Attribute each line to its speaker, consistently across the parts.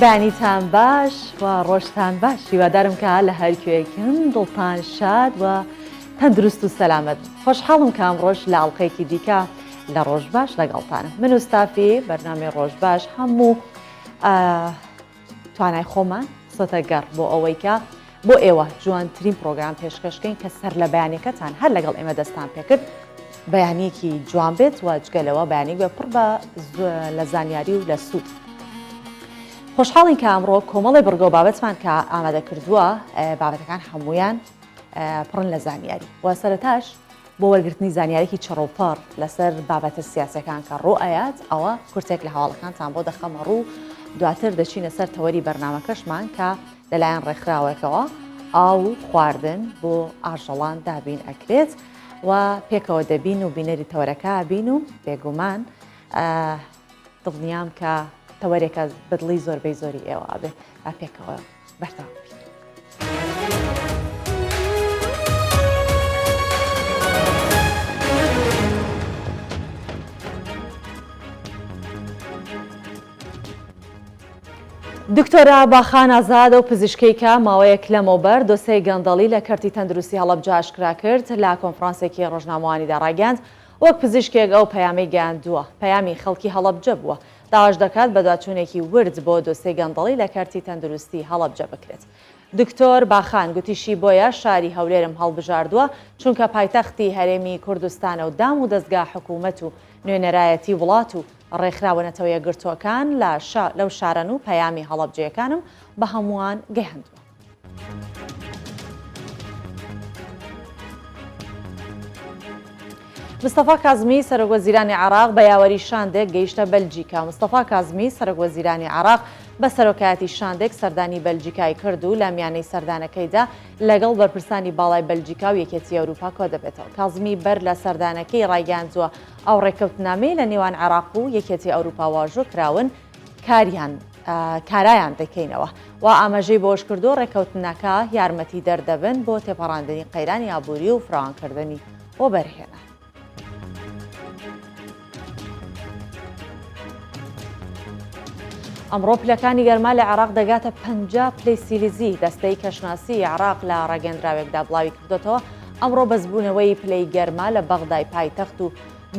Speaker 1: بەیانیتان باش و ڕۆژتان باش هیوادارم کە لە هەر کوێکن دڵتان شاد و تەندروست و سەلامەت خۆشحاڵم کە ئەمڕۆش لە ئەڵلقەیەکی دیکە لە ڕۆژ باش لەگەڵتانم من و ستافی بەرنامەی ڕۆژ باش هەموو توانای خۆمان خستۆتە گەڕ بۆ ئەوەی کە بۆ ئێوە جوانترین پرۆگرام پێشکەشکەین کە سەر لە بەیانەکەتان هەر لەگەڵ ئێمە دەستان پێکرد بەیانیەکی جوان بێت و جگە لەوە بەیانیک بێ پڕ بە لە زانیاری و لە سوود. خۆشحاڵین کە ئەمڕۆ کۆمەڵی بڕگە و بابەتمان کە ئامادە کردووە بابەتەکان هەمویان پڕن لە زانیاری و سەرەتاش بۆ وەرگرتنی زانیاریی چڕوپڕ لەسەر بابەتە سیاسیەکان کە ڕوو ئەیات ئەوە کورتێک لە هەواڵەکانتان بۆ دەخەمە ڕوو دواتر دەچینە سەر تەوەری بەرنامەکەشمان کە لەلایەن ڕێکخراوێکەوە ئاو و خواردن بۆ ئاژەڵان دابین ئەکرێت و پێکەوە دەبین و بینەری تەوەرەکە بین و بێگومان دڵنیام کە تەوەرێکە بەدڵی زۆربەی زۆری ئێوە ئەبێ با پێکەوە بەردەوام بین. دکتۆرە باخان ئازاد ئەو پزیشکەی کە ماوەیەک لەمەوبەر دۆسێی گەندەڵی لە کەرتی تەندروستی هەڵەبجە ئاشکرا کرد لە کۆنفرانسێکی ڕۆژنامەوانیدا ڕایگەیاند وەک پزیشکێک ئەو پەیامەی گەیاندووە پەیامی خەڵکی هەڵەبجە بووە، داواش دەکات بەدواچوونێکی ورد بۆ دۆسێی گەندەڵی لە کەرتی تەندروستی هەڵەبجە بکرێت. دکتۆر باخان گوتیشی بۆیە شاری هەولێرم هەڵبژاردووە، چونکە پایتەختی هەرێمی کوردستانە و دام و دەزگا حکوومەت و نوێنەرایەتی وڵات و ڕێکخراوە نەتەوە یەکگرتووەکان لە لەو شارەن و پەیامی هەڵەبجەیەکانم بە هەمووان گەیاندووە. مستەفا کازمی سەرۆکوەزیرانی عێراق بە یاوەری شاندێک گەیشتە بەلجیکا. مستەفا کازمی سەرۆکوەزیرانی عێراق بە سەرۆکایەتی شاندێک سەردانی بەلجیکای کرد و لە میانەی سەردانەکەیدا لەگەڵ بەرپرسانی باڵای بەلجیکا و یەکێتی ئەوروپا کۆدەبێتەوە. کازمی بەر لە سەردانەکەی ڕایگەیاندووە ئەو ڕێککەوتنامەی لە نێوان عێراق و یەکێتی ئەوروپا واژۆ کراون کاریان کارایان دەکەینەوە و ئاماژەی بەوەشکردووە، ڕێککەوتنەکە یارمەتیدەر دەبن بۆ تێپەڕاندنی قەیرانی ئابووری و فراوانکردنی وەبەرهێنان. ئەمڕۆ پلەکانی گەرما لە عێراق دەگاتە 50 پلەی سیلیزی، دەستەی کەشناسی عێراق لە ڕاگەندراوێکدا بڵاوی کردوێتەوە، ئەمڕۆ بەزبوونەوەی پلەی گەرما لە بەغدای پایتەخت و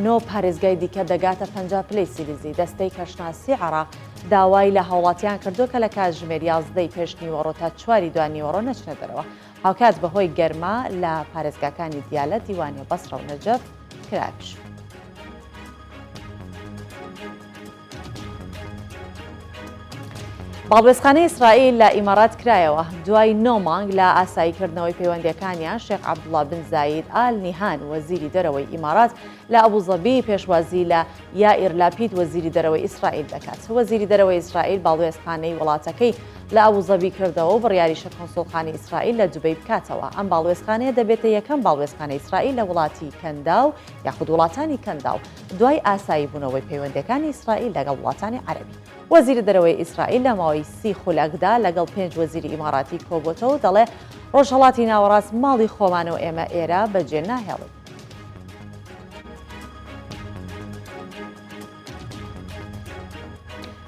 Speaker 1: نۆ پارێزگای دیکە دەگاتە 50 پلەی سیلیزی. دەستەی کەشناسی عێراق داوای لە هاوڵاتیان کردووە کە لە کاتژمێر یازدەی پێش نیوەڕۆ تا چواری دوانیوەڕۆ نەچنە دەرەوە. هاوکات بەهۆی گەرما لە پارێزگاکانی دیالە، دیوانیە، بەسڕە و نەجەف کرا پشوو. باڵوێزخانەی ئیسرائیل لە ئیمارات کرایەوە، دوای نۆ مانگ لە ئاساییکردنەوەی پەیوەندییەکانیان، شێخ عەبدوڵا بن زاید ئال نیهان وەزیری دەرەوەی ئیمارات لە ئەبوزەبی پێشوازی لە یائیر لاپید وەزیری دەرەوەی ئیسرائیل دەکات. وەزیری دەرەوەی ئیسرائیل باڵوێزخانەی وڵاتەکەی لە ئەبوزەبی کردەوە و بڕیاریشە کۆنسوڵخانەی ئیسرائیل لە دوبەی بکاتەوە. ئەم باڵوێزخانەیە دەبێتە یەکەم باڵوێزخانەی ئیسرائیل لە وڵاتی کەنداو یاخود وڵاتانی کەنداو دوای ئاساییبوونەوەی پەیوەندییەکانی ئیسرائیل لەگەڵ وڵاتانی عەرەبی. وەزیری دەرەوەی ئیسرائیل لە ماوەی سی خولەکدا لەگەڵ پێنج وەزیری ئیماراتی کۆبۆتەوە و دەڵێ ڕۆژهەڵاتی ناوەڕاست ماڵی خۆمانە و ئێمە ئێرە بەجێ ناهێڵین.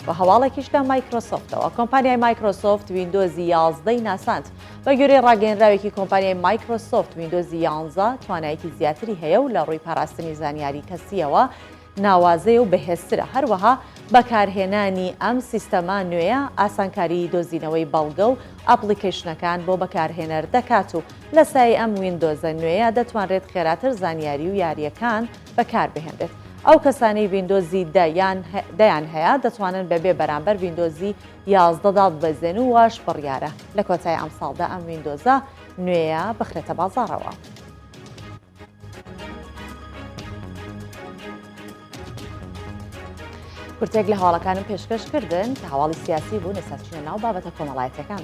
Speaker 1: و هەواڵێکیش لە مایکرۆسۆفتەوە کۆمپانیای مایکرۆسۆفت ویندۆزی یازدەی ناساند بە گوێرەی ڕاگەیەنراوێکی کۆمپانیای مایکرۆسۆفت ویندۆزی یانزە توانایەکی زیاتری هەیە و لە ڕووی پاراستنی زانیاری کەسییەوە ناوازەیە و بەهێزترە هەروەها بەکارهێنانی ئەم سیستەمە نوێیە ئاسانکاریی دۆزینەوەی بەڵگە و ئەپڵیکەیشنەکان بۆ بەکارهێنەر دەکات و لە سایەی ئەم ویندۆزە نوێیە دەتوانرێت خێراتر زانیاری و یارییەکان بەکاربهێنرێت. ئەو کەسانەی ویندۆزی دە یان دەیان هەیە دەتوانن بەبێ بەرامبەر ویندۆزی 11 داببەزێن و واش بڕیارە لە کۆتایی ئەمساڵدا ئەم ویندۆزە نوێیە بخرێتە بازاڕەوە. کورتێک لە هەواڵەکانم پێشکەش کردن کە هەواڵی سیاسی بوون ئێستا چینە ناو بابەتە کۆمەڵایەتیەکان.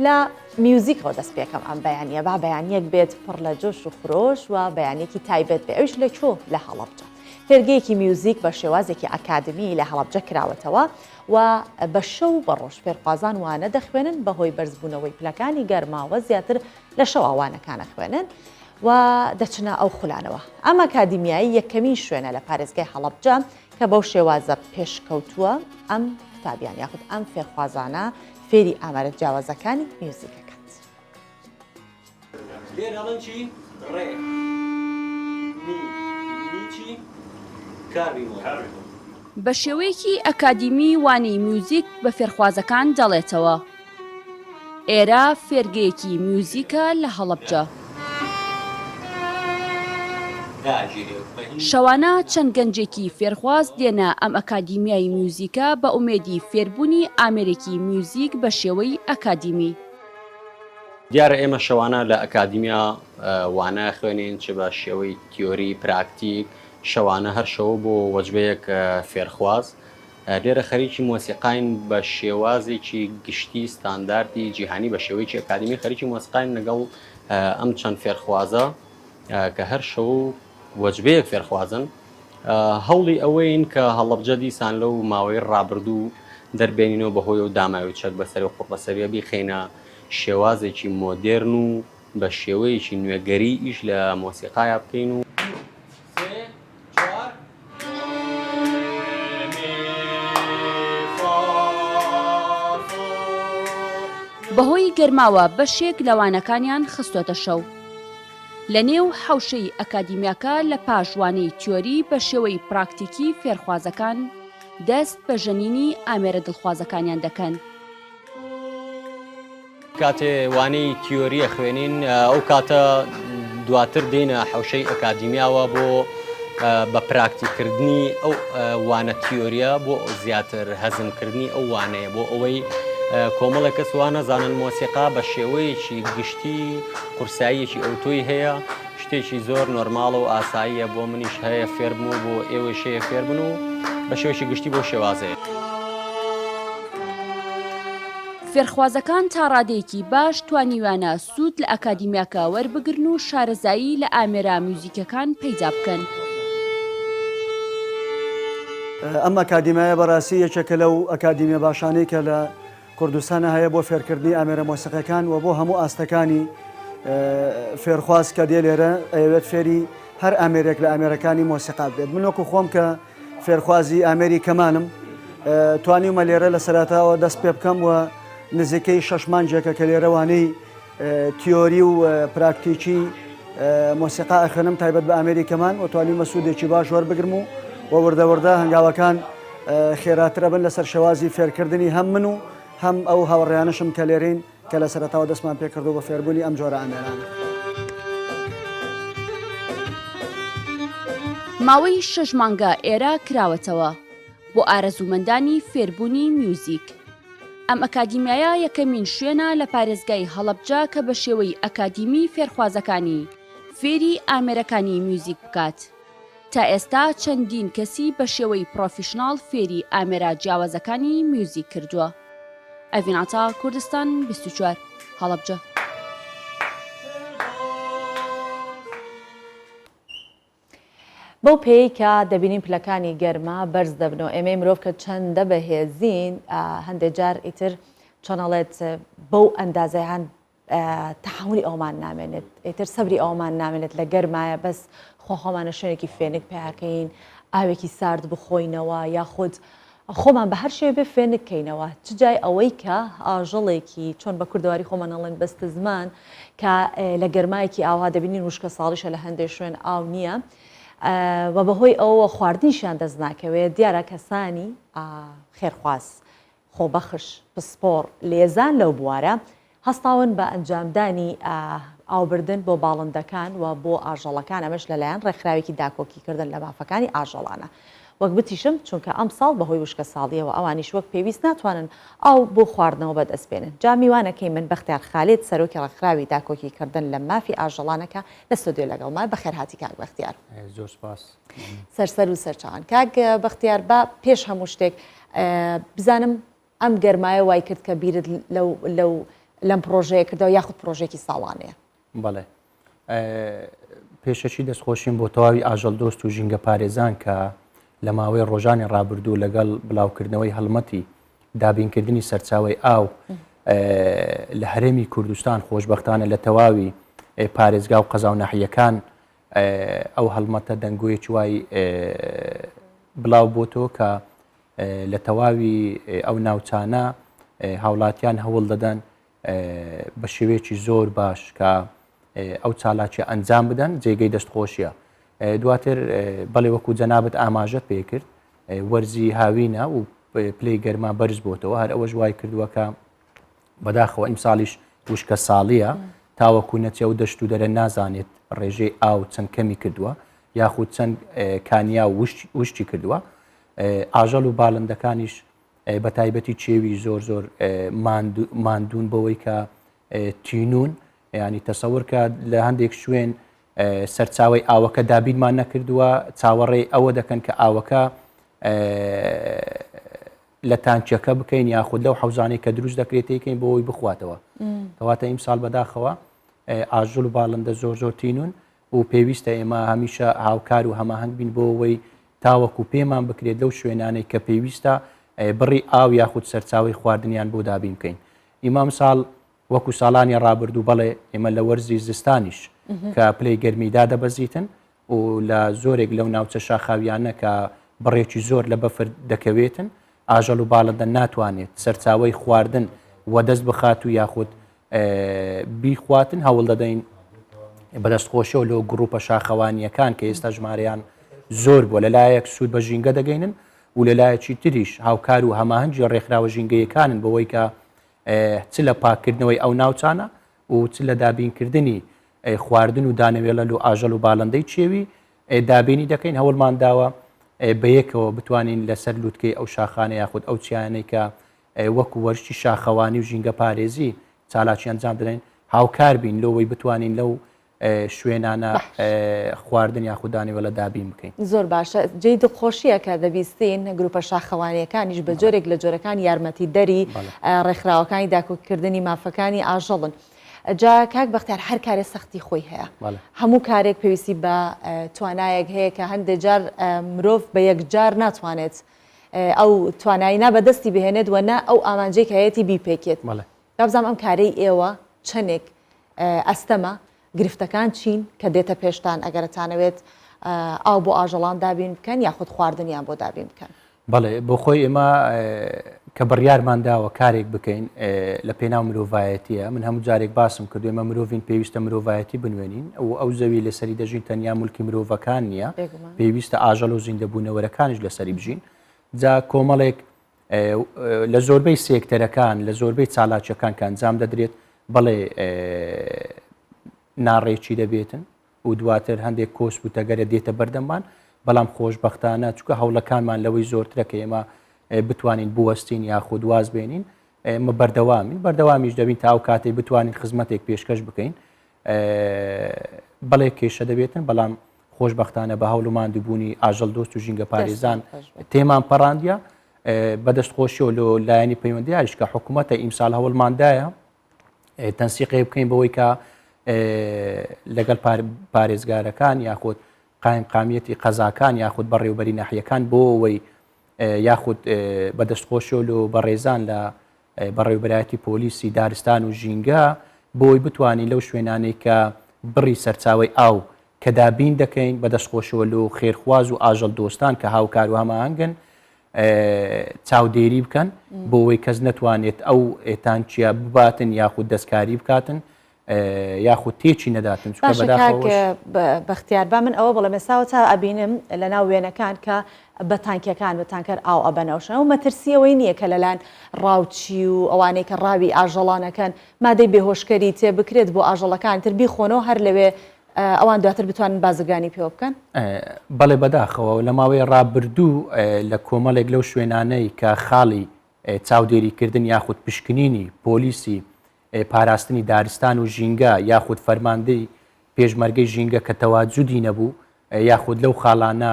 Speaker 1: لە. میوزیکەوە دەست پێکەم ئەم بەیانیە با بەیانیەک بێت پڕ لە جۆش و خرۆش و بەیانێکی تایبەت بێ ئەویش لە کوێ لە هەڵەبجە فێرگەیەکی میوزیک بە شێوازێکی ئەکادمی لە هەڵەبجە کراوەتەوە و بە شەو بە ڕۆژ فێرخوازان وانە دەخوێنن بەهۆی بەرزبوونەوەی پلەکانی گەرماوە زیاتر لە شەوا وانەکان ئەخوێنن و دەچنە ئەو خولانەوە. ئەم ئەکادیمیایە یەکەمین شوێنە لە پارێزگای هەڵەبجە کە بەو شێوازە پێشکەوتووە ئەم قوتابیان یاخود ئەم فێرخوازانە فێری ئامارە جیاوازەکانی میوزیک ئەکات.
Speaker 2: لێرە ئەڵێن چی؟ ڕێ می می چی؟ کار بیمۆڵ.
Speaker 3: بە شێوەیەکی ئەکادیمی وانەی میوزیک بە فێرخوازەکان دەڵێتەوە. ئێرە فێرگەیەکی میوزیکە لە هەڵەبجە. شەوانە چەند گەنجێکی فێرخواز دێنە ئەم ئەکادیمیای میوزیکە بە ئومێدی فێربوونی ئامێرێکی میوزیک بە شێوەی ئەکادیمی.
Speaker 2: دیارە ئێمە شەوانە لە ئەکادیمیا وانە ئەخوێنین چ بە شێوەی تیۆری، پراکتیک، شەوانە هەر شەوە بۆ وەجبەیەک فێرخواز لێرە خەریکی مۆسیقاین بە شێوازێکی گشتی ستانداردی جیهانی بە شێوەیەکی ئەکادیمی خەریکی مۆسیقاین لەگەڵ ئەم چەند فێرخوازە کە هەر شەو وەجبەیەک فێرخوازن هەوڵی ئەوەین کە هەڵەبجە دیسان لەو ماوەی ڕابردوو دەربێنینەوە بەهۆی و داماوی چەک بەسەری و قوڕبەسەریە بیخەینە شێوازێکی مۆدێرن و بە شێوەیەکی نوێگەری ئیش لە مۆسیقایا بکەین و
Speaker 3: بەهۆی گەرماوە بەشێک لە وانەکانیان خستۆتە شەو. لە نێو حەوشەی ئەکادیمیاکە لە پاش وانەی تیۆری بە شێوەی پراکتیکی فێرخوازەکان دەست بە ژەنینی ئامێرە دڵخوازەکانیان دەکەن.
Speaker 2: کاتێ وانەی تیۆری ئەخوێنین ئەو کاتە دواتر دێینە حەوشەی ئەکادیمیاوە بۆ بە پراکتیکردنی ئەو وانە تیۆریە بۆ زیاتر هەزمکردنی ئەو وانەیە بۆ ئەوەی کۆمەڵێک کەس وا نەزانن مۆسیقا بە شێوەیەکی گشتی قورساییەکی ئەوتۆی هەیە شتێکی زۆر نۆرماڵە و ئاساییە بۆ منیش هەیە فێربم و بۆ ئێوەیش هەیە فێربن و بە شێوەیەکی گشتی بەو شێوازەیە.
Speaker 3: فێرخوازەکان تا ڕادەیەکی باش توانیویانە سوود لە ئەکادیمیاکە وەربگرن و شارەزایی لە ئامێرە میوزیکەکان پەیدا بکەن.
Speaker 4: ئەم ئەکادیمایە بەڕاستی یەکێکە لەو ئەکادیمیە باشانەی کە لە کوردستانا هەیە بۆ فێرکردنی ئامێرە مۆسیقیەکان و بۆ هەموو ئاستەکانی فێرخواز کە دێ لێرە ئەیەوێت فێری هەر ئامێرێک لە ئامێرەکانی مۆسیقا بێت من وەکو خۆم کە فێرخوازی ئامێری کەمانم توانیومە لێرە لە سەراتاوە دەست پێ بکەم و نزیکەی شەش مانگێکە کە لێرە وانەی تیۆری و پراکتیکی مۆسیقا ئەخوێنم تایبەت بە ئامێری کەمان و توانیومە سوودێکی باش وەربگرم و و وردە وردە هەنگاوەکان خێراتر ئەبن لەسەر شێوازی فێرکردنی هەم من و هەم ئەو هاوڕێیانەشم کە لێرەین کە لە سەرەتاوە دەستمان پێکردووە بە فێربوونی ئەم جۆرە ئامێرانە.
Speaker 3: ماوەی شەش مانگە ئێرە کراوەتەوە بۆ ئارەزوومەندانی فێربوونی میوزیک. ئەم ئەکادیمیایە یەکەمین شوێنە لە پارێزگای هەڵەبجە کە بە شێوەی ئەکادیمی فێرخوازەکانی فێری ئامێرەکانی میوزیک بکات. تا ئێستا چەندین کەسی بە شێوەی پڕۆفیشناڵ فێری ئامێرە جیاوازەکانی میوزیک کردووە. ئەڤین عەتا، کوردستان 24، هەڵەبجە.
Speaker 1: بەو پێیەی کە دەبینین پلەکانی گەرما بەرز دەبنەوە ئێمەی مرۆڤ کە چەندە بەهێزین هەندێک جار ئیتر چۆنەڵێت بەو ئەندازەیان تەحەمولی ئەومان نامێنێت ئیتر سەبری ئەومان نامێنێت لە گەرمایە بەس خۆ خۆمانە شوێنێکی فێنک پیاکەین ئاوێکی سارد بخۆینەوە یاخود خۆمان بە هەر شێوێ بێ فێنک کەینەوە چ جای ئەوەی کە ئاژەڵێکی چۆن بە کوردەواری خۆمان ئەڵێن بەستەزمان کە لە گەرمایەکی ئاوها دەبینین وشکە ساڵیشە لە هەندێک شوێن ئاو نییە و بەهۆی ئەوەوە خواردنیشیان دەست ناکەوێت دیارە کەسانی خێرخواز خۆبەخش پسپۆڕ لێزان لەو بوارە هەستاون بە ئەنجامدانی ئاوبردن بۆ باڵندەکان و بۆ ئاژەڵەکان، ئەمەش لەلایەن ڕێکخراوێکی داکۆکیکردن لە مافەکانی ئاژەڵانە. وەک بتیشم چونکە ئەمساڵ بەهۆی وشکەساڵییەوە ئەوانیش وەک پێویست ناتوانن ئاو بۆ خواردنەوە بەدەست بێنن. جا میوانەکەی من بەختیار خالید سەرۆکی ڕێکخراوی داکۆکیکردن لە مافی ئاژەڵانە کە لە ستۆدیۆ لەگەڵمایە. بەخێرهاتی کاک بەختیار.
Speaker 5: زۆر سپاس.
Speaker 1: سەر سەر و سەرچاوان. کاک بەختیار با پێش هەموو شتێک بزانم ئەم گەرمایە وای کرد کە بیرت لەو لەو لەم پرۆژەیە کردەوە یاخود پرۆژێکی ساڵانەیە؟
Speaker 5: بەڵێ پێشەکی دەستخۆشیم بۆ تەواوی ئاژەڵ دۆست و ژینگە پارێزان کە لە ماوەی ڕۆژانی ڕابردوو لەگەڵ بڵاوکردنەوەی هەڵمەتی دابینکردنی سەرچاوی ئاو لە هەرێمی کوردستان خۆشببختانە لە تەواوی پارێزگا و قەزا و ناحیەکان ئەو هەڵمەتە دەنگۆیەکی وای بڵاو بۆتەوە کە لە تەواوی ئەو ناوچانە هاوڵاتیان هەوڵ دەدەن بە شێوەیەکی زۆر باش کە ئەو چالاکیە ئەنجام بدەن جێگەی دەستخۆشیە دواتر بەڵێ وەکو جەنابەت ئاماژەت پێ کرد وەرزی هاوینە و پلەی گەرما بەرز بۆتەوە هەر ئەوەش وای کردووە کە بەداخەوە ئیمساڵیش وشکە ساڵیە تاوەکو نەچێ و دەشت و دەرە نازانێت ڕێژەی ئاو چەند کەمی کردووە یاخود چەند کانیا وشتی کردووە ئاژەڵ و باڵندەکانیش بە تایبەتی چێوی زۆر زۆر ماندوون بەوەی کە تینون ینی تەسەور کە لە هەندێک شوێن سەرچاوی ئاوەکە دابینمان نەکردووە چاوەڕێی ئەوە دەکەن کە ئاوەکە لە تانکیەکە بکەین یاخود لەو حەوزانەی کە دروست دەکرێت تێکەین بۆ ئەوی بخواتەوە کەواتە ئیمساڵ بەداخەوە ئاژەڵ و باڵندە زۆر زۆر تینون و پێویستە ئێمە هەمیشە هاوکار و هەماهەنگ بین بۆ ئەوەی تاوەکو پێمان بکرێت لەو شوێنانەی کە پێویستە بڕی ئاو یاخود سەرچاوی خواردنیان بۆ دابین بکەین ئیمام ساڵ وەکو ساڵانی ڕابردوو بەڵێ ئێمە لە وەرزی زستانیش کە پلەی گەرمی دادەبەزیتن و لە زۆرێک لەو ناوچە شاخاویانە کە بڕێکی زۆر لە بەفر دەکەوێتن ئاژەڵ و باڵندە ناتوانێت سەرچاوەی خواردن وەدەست بخات و یاخود بیخواتن هەوڵ دەدەین بەدەستخۆشیەوە لۆ گروپە شاخەوانیەکان کە ئێستا ژمارەیان زۆر بووە لەلایەک سوود بە ژینگە دەگەینن و لەلایەکی تریش هاوکار و هەماهەنگی ڕێکخراوە ژینگەیەکانن بەوەی کە چ لە پاککردنەوەی ئەو ناوچانە و چ لە دابینکردنی خواردن و دانەوێڵە لۆ ئاژەڵ و باڵندەی کێوی دابینی دەکەین هەوڵمان داوە بەیەکەوە بتوانین لەسەر لوتکەی ئەو شاخانە یاخود ئەو چیانەی کە وەکو وەرزشی شاخەوانی و ژینگە پارێزی چالاکی ئەنجام دەدەین هاوکار بین لەوەی بتوانین لەو شوێنانە خواردن یاخود دانەوێڵە دابین بکەین.
Speaker 1: زۆر باشە جێی دڵخۆشیە کە دەبیستین گروپە شاخەوانیەکانیش بە جۆرێک لە جۆرەکان یارمەتیدەری ڕێکخراوەکانی داکۆکیکردنی مافەکانی ئاژەڵن. جا کاک بەختیار هەر کارێ سەختی خۆی هەیە هەموو کارێک پێویستی بە توانایەک هەیە کە هەندێک جار مرۆڤ بە یەکجار ناتوانێت ئەو توانایی نا بەدەستی بهێنێت و نە ئەو ئامانجەی کە هەیەتی بیپێکێت. بابزانم ئەم کارەی ئێوە چەندێک ئەستەمە، گرفتەکان چین کە دێتە پێشتان ئەگەر ئەتانەوێت ئاو بۆ ئاژەڵان دابین بکەن یاخود خواردنیان بۆ دابین بکەن؟
Speaker 5: بەڵێ بۆ خۆی ئێمە کە بڕیارمان داوە کارێک بکەین لە پێناو مرۆڤایەتیە من هەموو جارێک باسم کردو ئێمە مرۆڤین پێویستە مرۆڤایەتی بنوێنین و ئەو زەوی لەسەری دەژین تەنیا مولکی مرۆڤەکان نییە پێویستە ئاژەڵ و زیندەبوونەوەرەکانیش لەسەری بژین جا کۆمەڵێک لە زۆربەی سێکتەرەکان لە زۆربەی چالاکیەکان کە ئەنجام دەدرێت بەڵێ ناڕێکی دەبێتن و دواتر هەندێک کۆسپ و تەگەرە دێتە بەردەممان بەڵام خۆشببختانە چکە هەوڵەکانمان لەوەی زۆرترە کە ئێمە بتوانین بوەستین یاخود واز بێنین ئێمە بەردەوامین بەردەوامیش دەبین تا ئەو کاتێک بتوانین خزمەتێک پێشکەش بکەین بەڵێ کێشە دەبێتن بەڵام خۆشبەختانە بە هەوڵ و ماندووبوونی ئاژەڵ دۆست و ژینگە پارێزان تێمان پەڕاندیە بەدەست خۆشیەوە لۆ لایەنی پەیوەندیاریش کە حکوومەتە ئیمسال هەوڵماندایە تەنسیقێ بکەین بەوەی کە لەگەڵ پارێزگارەکان یاخود قایمقامیەتی قەزاکان یاخود بەڕێوبەری ناحیەکان بۆ ئەوەی یاخود بەدەستخۆشیەوە لۆ بەڕێزان لە بەڕێوبەرایەتی پۆلیسی دارستان و ژینگە بۆی بتوانین لەو شوێنانەی کە بڕی سەرچاوەی ئاو کە دابین دەکەین بە دەستخۆشەوە لۆ خێرخواز و ئاژەڵ دۆستان کە هاوکار و هەماهەنگن چاودێری بکەن بۆ ئەوەی کەس نەتوانێت ئەو تانکیە بباتن یاخود دەستکاری بکاتن یاخود تێکی نەداتن چونکە
Speaker 1: باشە کاک
Speaker 5: بەداخەوەش
Speaker 1: بەختیار با من ئەوە بڵێم ئێستا تا ئەبینم لەناو وێنەکان کە بە تانکیەکان بە تانکەر ئاو ئەبەنەوە شوێن ئەو مەترسی ئەوەی نییە کە لەلایەن ڕاوچی و ئەوانەی کە ڕاوی ئاژەڵانەکەن مادەی بێهۆشکەری تێ بکرێت بۆ ئاژەڵەکان تر بیخۆنەوە هەر لەوێ ئەوان دواتر بتوانن بازرگانی پێوە بکەن؟
Speaker 5: بەڵێ بەداخەوە لە ماوەی ڕابردوو لە کۆمەڵێک لەو شوێنانەی کە خاڵی چاودێریکردن یاخود پشکنینی پۆلیسی پاراستنی دارستان و ژینگە یاخود فەرماندەی پێشمەرگەی ژینگە کە تەواجودی نەبوو یاخود لەو خاڵانە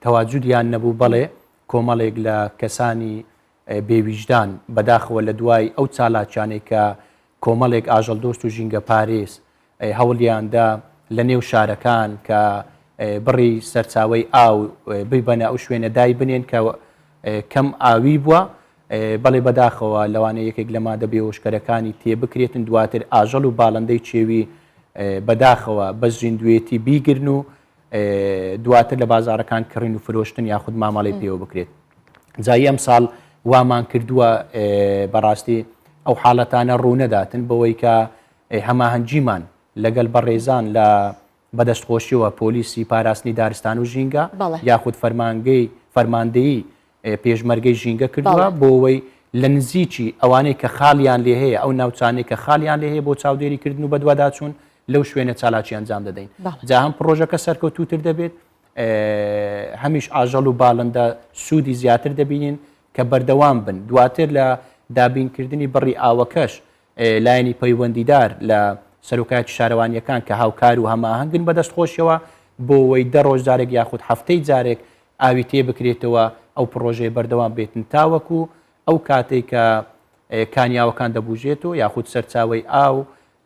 Speaker 5: تەواجودیان نەبوو بەڵێ کۆمەڵێک لە کەسانی. بێویژدان بەداخەوە لە دوای ئەو چالاکیانەی کە کۆمەڵێک ئاژەڵدۆست و ژینگەپارێز هەوڵیاندا لە نێو شارەکان کە بڕی سەرچاوەی ئاو ببەنە ئەو شوێنە دای بنێن کە کەم ئاوی بووە بەڵێ بەداخەوە لەوانەیە یەکێک لە مادە بێهۆشکەرەکانی تێبکرێتن دواتر ئاژەڵ و باڵندەی کێوی بەداخەوە بە زیندوێتی بیگرن و دواتر لە بازارەکان کڕین و فرۆشتن یاخود مامەڵەی پێوە بکرێت جایی ئەم ساڵ وامان کردووە بەڕاستی ئەو حاڵەتانە ڕوونەداتن بەوەی کە هەماهەنگیمان لەگەڵ بەڕێزان لە بەدەستخۆشیەوە پۆلیسی پاراستنی دارستان و ژینگە یاخود فەرمانگەی فەرماندەیی پێشمەرگەی ژینگە کردووە بۆ ئەوەی لە نزیکی ئەوانەی کە خاڵیان لێ هەیە ئەو ناوچانەی کە خاڵیان لێ هەیە بۆ چاودێریکردن و بەدواداچوون لەو شوێنە چالاکی ئەنجام دەدەین جا هەم پڕۆژەکە سەرکەوتووتر دەبێت هەمیش ئاژەڵ و باڵندە سوودی زیاتر دەبینین کە بەردەوام بن دواتر لە دابینکردنی بڕی ئاوەکەش لایەنی پەیوەندیدار لە سەرۆکایەتی شارەوانییەکان کە هاوکار و هەماهەنگن بەدەست خۆشیەوە بۆ ئەوەی دە ڕۆژ جارێک یاخود هەفتەی جارێک ئاوی تێ بکرێتەوە ئەو پڕۆژەیە بەردەوام بێتن تاوەکو ئەو کاتەی کە کانیاوەکان دەبوژێتەوە یاخود سەرچاوەی ئاو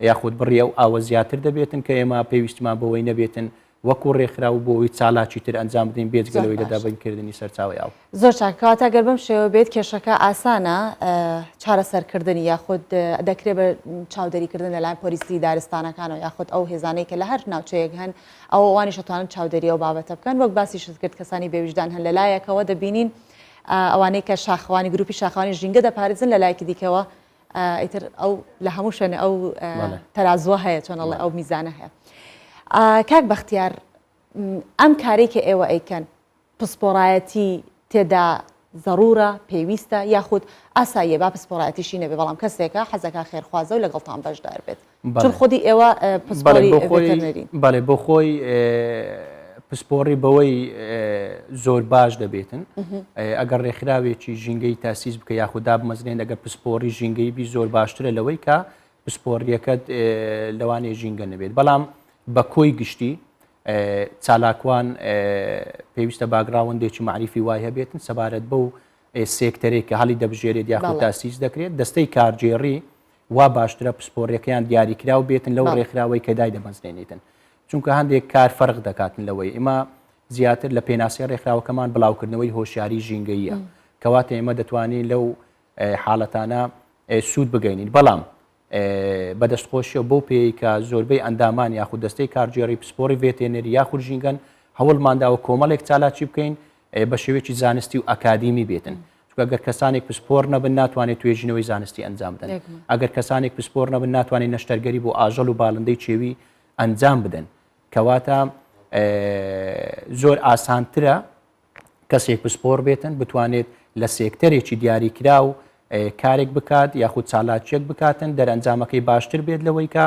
Speaker 5: یاخود بڕی ئەو ئاوە زیاتر دەبێتن کە ئێمە پێویستمان بەوەی نەبێتن وەکو ڕێکخراو بۆ ئەوەی چالاکی تر ئەنجام بدەین بێجگە لەوەی لە دابینکردنی سەرچاوەی ئاو.
Speaker 1: زۆر چاک، کەواتە گەر بەم شێوە بێت کێشەکە ئاسانە چارەسەرکردنی یاخود دەکرێت بە چاودێریکردن لەلایەن پۆلیسی دارستانەکانەوە یاخود ئەو هێزانەی کە لە هەر ناوچەیەک هەن ئەوە ئەوانیش ئەتوانن چاودێری ئەو بابەتە بکەن وەک باسیشت کرد کەسانی بێویژدان هەن لەلایەکەوە دەبینین ئەوانەی کە شاخەوانی گروپی شاخەوانی ژینگە دەپارێزن لەلایەکی دیکەوە ئیتر ئەو لە هەموو شوێنێ ئەو تەرازووە هەیە چۆن ئەڵێ ئەو میزانە هەیە کاک بەختیار ئەم کارەی کە ئێوە ئەیکەن پسپۆڕایەتی تێدا زەڕورە پێویستە یاخود ئاساییە با پسپۆڕایەتیشی نەبێ بەڵام کەسێکە حەزەکە خێرخوازە و لەگەڵتان بەشدار بێت چون خودی ئێوە پسپۆڕی ڤێتەرنەرین.
Speaker 5: بەڵێ بۆ خۆی پسپۆڕی بەوەی زۆر باش دەبێتن ئەگەر ڕێکخراوێکی ژینگەی تاسیس بکە یاخود دابمەزرێن ئەگەر پسپۆڕی ژینگەی بی زۆر باشترە لەوەی کە پسپۆڕیەکەت لەوانەیە ژینگە نەبێت بەڵام بە کۆی گشتی چالاکوان پێویستە background ێکی مەعریفی وای هەبێتن سەبارەت بەو سێکتەرێک کە هەڵی دەبژێرێت یاخود تاسیس دەکرێت دەستەی کارگێڕی وا باشترە پسپۆڕیەکەیان دیاریکراو بێتن لەو ڕێکخراوەی کە دایدەمەزرێنیتن چونکە هەندێک کار فەرق دەکاتن لەوەی ئێمە زیاتر لە پێناسەی ڕێکخراوەکەمان بڵاوکردنەوەی هۆشیاری ژینگەیە کەواتە ئێمە دەتوانین لەو حاڵەتانە سوود بگەینین بەڵام بەدەستخۆشیەوە بەو پێی کە زۆربەی ئەندامان یاخود دەستەی کارگێڕی پسپۆڕی ڤێتێنەری یاخود ژینگەن هەوڵمانداوە کۆمەڵێک چالاکی بکەین بە شێوەیەکی زانستی و ئەکادیمی بێتن چونکە گەر کەسانێک پسپۆر نەبن ناتوانێت توێژینەوەی زانستی ئەنجام بدەن ئەگەر کەسانێک پسپۆر نەبن ناتوانێت نەشتەرگەری بۆ ئاژەڵ و باڵندەی کێوی ئەنجام بدەن کەواتە زۆر ئاسانترە کەسێک پسپۆر بێتن بتوانێت لە سێکتەرێکی دیاریکراو کارێک بکات یاخود چالاکیەک بکاتن دەرەنجامەکەی باشتر بێت لەوەی کە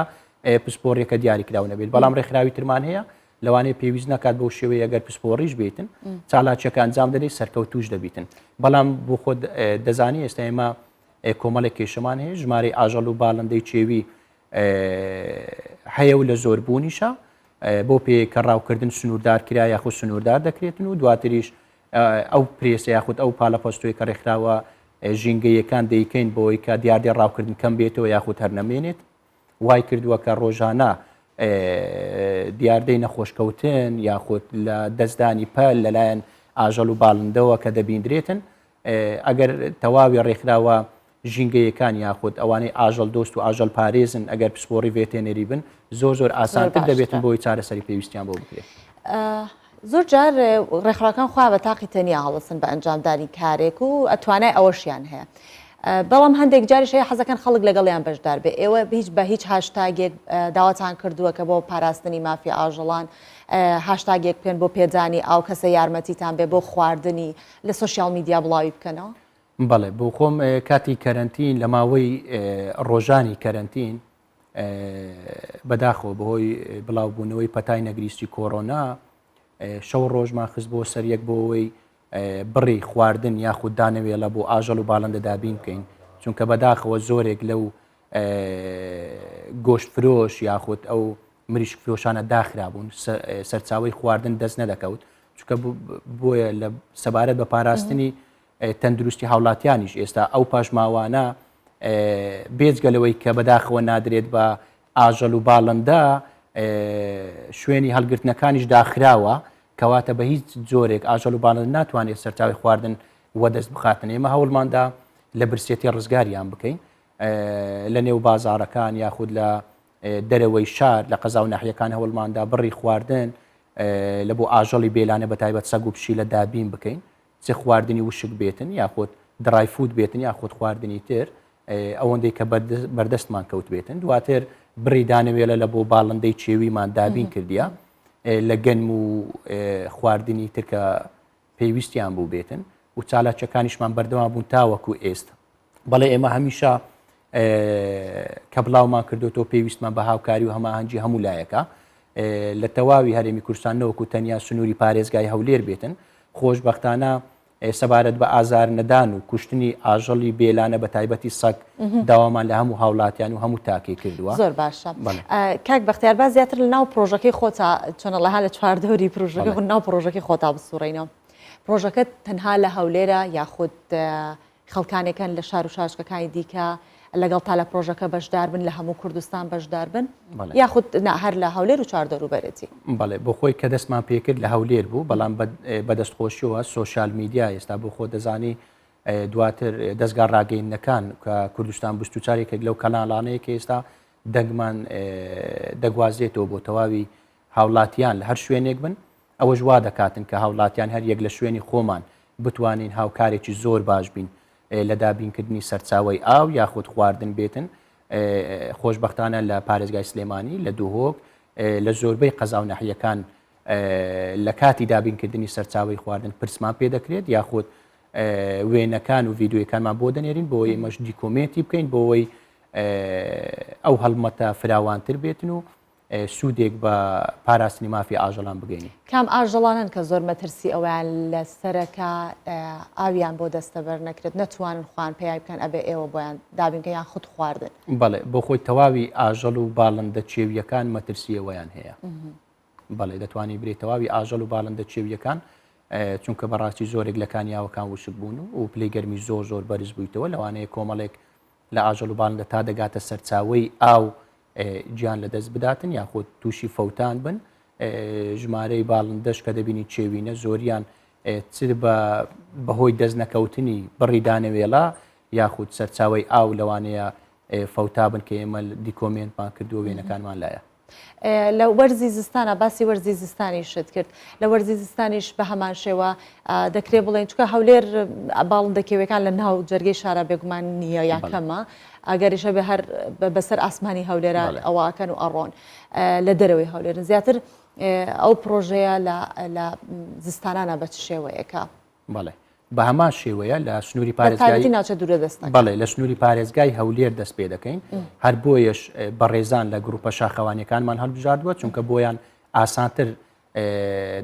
Speaker 5: پسپۆڕیەکە دیاریکراو نەبێت بەڵام ڕێکخراوی ترمان هەیە لەوانەیە پێویست نەکات بەو شێوەیە گەر پسپۆڕیش بیتن چالاکیەکە ئەنجام دەدەی سەرکەوتوش دەبیتن بەڵام بۆ خۆت دەزانی ئێستا ئێمە کۆمەڵێک کێشەمان هەیە ژمارەی ئاژەڵ و باڵندەی کێوی هەیە و لە زۆر بوونیشە بۆ پێ کە ڕاوکردن سنووردار کرا یاخود سنووردار دەکرێتن و دواتریش ئەو پرێسە یاخود ئەو پالەپەستۆی کە ڕێکخراوە ژینگەیەکان دەیکەین بۆی کە دیاردەی ڕاوکردن کەم بێتەوە یاخود هەر نەمێنێت وای کردووە کە ڕۆژانە دیاردەی نەخۆشکەوتن یاخود لە دەستدانی پەل لەلایەن ئاژەڵ و باڵندەوە کە دەبیندرێتن ئەگەر تەواوی ڕێکخراوە ژینگەیەکان یاخود ئەوانەی ئاژەڵ دۆست و ئاژەڵ پارێزن ئەگەر پسپۆڕی ڤێتێنەری بن زۆر زۆر ئاسانتر دەبێتن بۆی چارەسەری پێویستیان بۆ بکرێت.
Speaker 1: زۆر جار ڕێکخراوەکان خۆیان بە تاقی تەنیا هەڵەسن بە ئەنجامدانی کارێک و توانای ئەوەشیان هەیە. بەڵام هەندێک جاریش هەیە حەزەکەن خەڵک لەگەڵیان بەشدار بێ ئێوە هیچ بە هیچ هاشتاگێک داواتان کردووە کە بۆ پاراستنی مافی ئاژەڵان هاشتاگێک بکەن بۆ پێدانی ئاو کەسە یارمەتیتان بێ بۆ خواردنی لە سۆشیال میدیا بڵاوی بکەنەوە؟
Speaker 5: بەڵێ بۆ خۆم کاتی کەرەنتین لە ماوەی ڕۆژانی کەرەنتین بەداخەوە بەهۆی بڵاوبوونەوەی پەتای نەگریسی کۆرۆنا شەو ڕۆژمان خست بۆ سەر یەک بۆ ئەوەی بڕی خواردن یاخود دانەوێڵە بۆ ئاژەڵ و باڵندە دابین بکەین چونکە بەداخەوە زۆرێک لەو گۆشت فرۆش یاخود ئەو مریشک فرۆشانە داخرابوون سەرچاوی خواردن دەست نەدەکەوت چونکە بۆیە لە سەبارەت بە پاراستنی. تەندروستی هاوڵاتیانیش ئێستا ئەو پاشماوانە بێجگە لەوەی کە بەداخەوە نادرێت بە ئاژەڵ و باڵندە شوێنی هەڵگرتنەکانیش داخراوە کەواتە بە هیچ جۆرێک ئاژەڵ و باڵندە ناتوانێت سەرچاوی خواردن وەدەست بخاتن ئێمە هەوڵماندا لە برسێتی ڕزگاریان بکەین لە نێو بازارەکان یاخود لە دەرەوەی شار لە قەزا و ناحیەکان هەوڵماندا بڕی خواردن لە بۆ ئاژەڵی بێلانە بە تایبەت سەگ و پشیلە دابین بکەین چ خواردنی وشک بێتن یاخود dry food بێتن یاخود خواردنی تر ئەوەندەی کە بەردەستمان کەوت بێتن دواتر بڕی دانەوێڵە لە بۆ باڵندەی چێویمان دابین کردیە لە گەنم و خواردنی تر کە پێویستیان بوو بێتن و چالاکیەکانیشمان بەردەوام بوون تاوەکو ئێستا بەڵێ ئێمە هەمیشە کە بڵاومان کردوتەوە پێویستمان بە هاوکاری و هەماهەنگی هەموو لایەکە لە تەواوی هەرێمی کوردستان نەوەکو تەنیا سنووری پارێزگای هەولێر بێتن خۆشببختانە سەبارەت بە ئازار نەدان و کوشتنی ئاژەڵی بێلانە بە تایبەتی سەگ داوامان لە هەموو هاوڵاتیان و هەموو تاکێک کردووە.
Speaker 1: زۆر باشە کاک بەختیار با زیاتر لە ناو پرۆژەکەی خۆتا چۆنەڵەها لە چواردەوری پرۆژەکە خۆ ناو پرۆژەکەی خۆتا بسوڕینەوە پرۆژەکە تەنها لە هەولێرە یاخود خەڵکانێکن لە شار و شارۆچکەکانی دیکە لەگەڵ تا لە پرۆژەکە بەشدار بن لە هەموو کوردستان بەشدار بن یاخود نا هەر لە هەولێر و چواردەوروبەرێتی؟
Speaker 5: بەڵێ بۆ خۆی کە دەستمان پێکرد لە هەولێر بوو بەڵام بەدەستخۆشیەوە سۆشیال میدیا ئێستا بۆ خۆ دەزانی دواتر دەستگا ڕاگەیندنەکان کە کوردستان 24 یەکێک لەو کەناڵانەیە کە ئێستا دەنگمان دەگوازێتەوە بۆ تەواوی هاوڵاتیان لە هەر شوێنێک بن ئەوەش وا دەکاتن کە هاوڵاتیان هەر یەک لە شوێنی خۆمان بتوانین هاوکارێکی زۆر باش بین لە دابینکردنی سەرچاوەی ئاو یاخود خواردن بێتن خۆشبەختانە لە پارێزگای سلێمانی لە دهۆک لە زۆربەی قەزا و ناحیەکان لە کاتی دابینکردنی سەرچاوی خواردن پرسمان پێ دەکرێت یاخود وێنەکان و ڤیددیوەکانمان بۆ دەنێرین بۆ ئێمەش دیکۆمێنتی بکەین بۆەوەی ئەو هەڵمەتە فراوانتر بێتن و سوودێک بە پاراستنی مافی ئاژەڵان بگەینین.
Speaker 1: کام ئاژەڵانەن کە زۆر مەترسی ئەوەیان لەسەرە کە ئاویان بۆ دەستەبەر نەکرێت نەتوانن خۆیان پەیای بکەن ئەبێ ئێوە بۆیان دابین بکەن یان خود خواردن؟
Speaker 5: بەڵێ بۆ خۆی تەواوی ئاژەڵ و باڵندە کێوییەکان مەترسی ئەوەیان هەیە. بەڵێ دەتوانی برێ تەواوی ئاژەڵ و باڵندە کێوییەکان چونکە بەڕاستی زۆرێک لە کانیاوەکان وشک بوون و پلەی گەرمی زۆر زۆر بەرز بوویتەوە لەوانەیە کۆمەڵێک لە ئاژەڵ و باڵندە تا دەگاتە سەرچاوەی ئاو گیان لەدەست بداتن یاخود تووشی فەوتان بن ژمارەی باڵندەش کە دەبینی چێوینە زۆریان چ بە بەهۆی دەست نەکەوتنی بڕی دانەوێڵە یاخود سەرچاوی ئاو لەوانەیە فەوتا بن کە ئێمە دیکۆمێنتمان کردووە وێنەکانمان لایە.
Speaker 1: لە وەرزی زستانە باسی وەرزی زستانیشت کرد لە وەرزی زستانیش بە هەمان شێوە دەکرێ بڵێن چکە هەولێر باڵندە کێوەکان لە ناو جەرگەی شارە بێگومان نییە یا کەمە ئەگەریش هەبێ هەر بەسەر ئاسمانی هەولێرە ئەوەکەن و ئەڕۆن لە دەرەوەی هەولێرن زیاتر ئەو پرۆژەیە لە زستانانە بە چ شێوەیەکە؟
Speaker 5: بەڵێ بە هەمان شێوەیە لە سنووری پارێزگای
Speaker 1: ناوچە دوورە دەستەکان.
Speaker 5: بەڵێ لە سنووری پارێزگای هەولێر دەست پێ دەکەین هەر بۆیەش بەڕێزان لە گروپە شاخەوانیەکانمان هەڵبژاردووە چونکە بۆیان ئاسانتر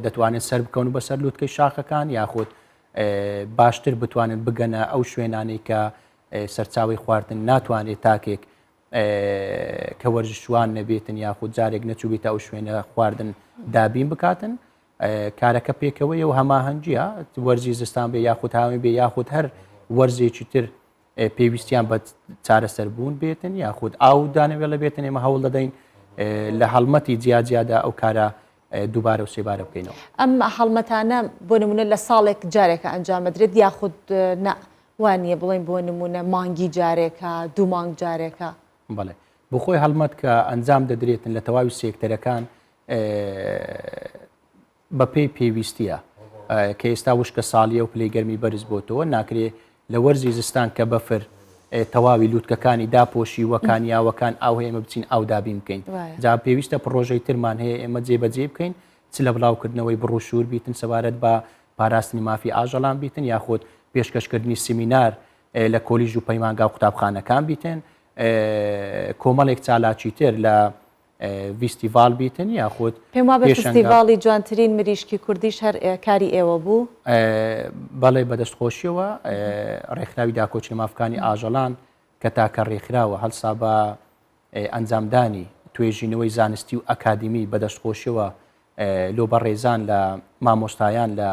Speaker 5: دەتوانن سەر بکەون و بەسەر لوتکەی شاخەکان یاخود باشتر بتوانن بگەنە ئەو شوێنانەی کە سەرچاوی خواردن ناتوانێت تاکێک کە وەرزشوان نەبێتن یاخود جارێک نەچووبێتە ئەو شوێنە خواردن دابین بکاتن کارەکە پێکەوەیە و هەماهەنگیە وەرزی زستان بێ یاخود هاوین بێ یاخود هەر وەرزێکی تر پێویستیان بە چارەسەر بوون بێتن یاخود ئاو دانەوێڵە بێتن ئێمە هەوڵ دەدەین لە هەڵمەتی جیاجیادا ئەو کارە دووبارە و سێبارە بکەینەوە.
Speaker 1: ئەم هەڵمەتانە بۆ نمونە لە ساڵێک جارێکە ئەنجام دەدرێت یاخود نا وا نییە بڵێن بۆ نمونە مانگی جارێکە دوو مانگ جارێکە؟
Speaker 5: بەڵێ بۆ خۆی هەڵمەت کە ئەنجام دەدرێتن لە تەواوی سێکتەرەکان بەپێی پێویستیە کە ئێستا وشکە ساڵیە و پلەی گەرمی بەرز بۆتەوە ناکرێ لە وەرزی زستان کە بەفر تەواوی لوتکەکانی داپۆشی وە کانیاوەکان ئاو هەیە ئێمە بچین ئاو دابین بکەین جا پێویستە پڕۆژەی ترمان هەیە ئێمە جێبەجێ بکەین چ لە بڵاوکردنەوەی بڕوشور بیتن سەبارەت بە پاراستنی مافی ئاژەڵان بیتن یاخود پێشکەشکردنی سیمینار لە کۆلیژ و پەیمانگا و قوتابخانەکان بیتن کۆمەڵێک چالاکی تر لە ڤیستیڤاڵ بیتن یاخود
Speaker 1: پێم وابێ فستیڤاڵی جوانترین مریشکی کوردیش هەر کاری ئێوە بوو؟
Speaker 5: بەڵێ بەدەست خۆشیەوە ڕێکخراوی داکۆکی لە مافەکانی ئاژەڵان کە تاکە ڕێکخراوە هەڵسا بە ئەنجامدانی توێژینەوەی زانستی و ئەکادیمی بەدەست خۆشیەوە لۆ بەڕێزان لە مامۆستایان لە.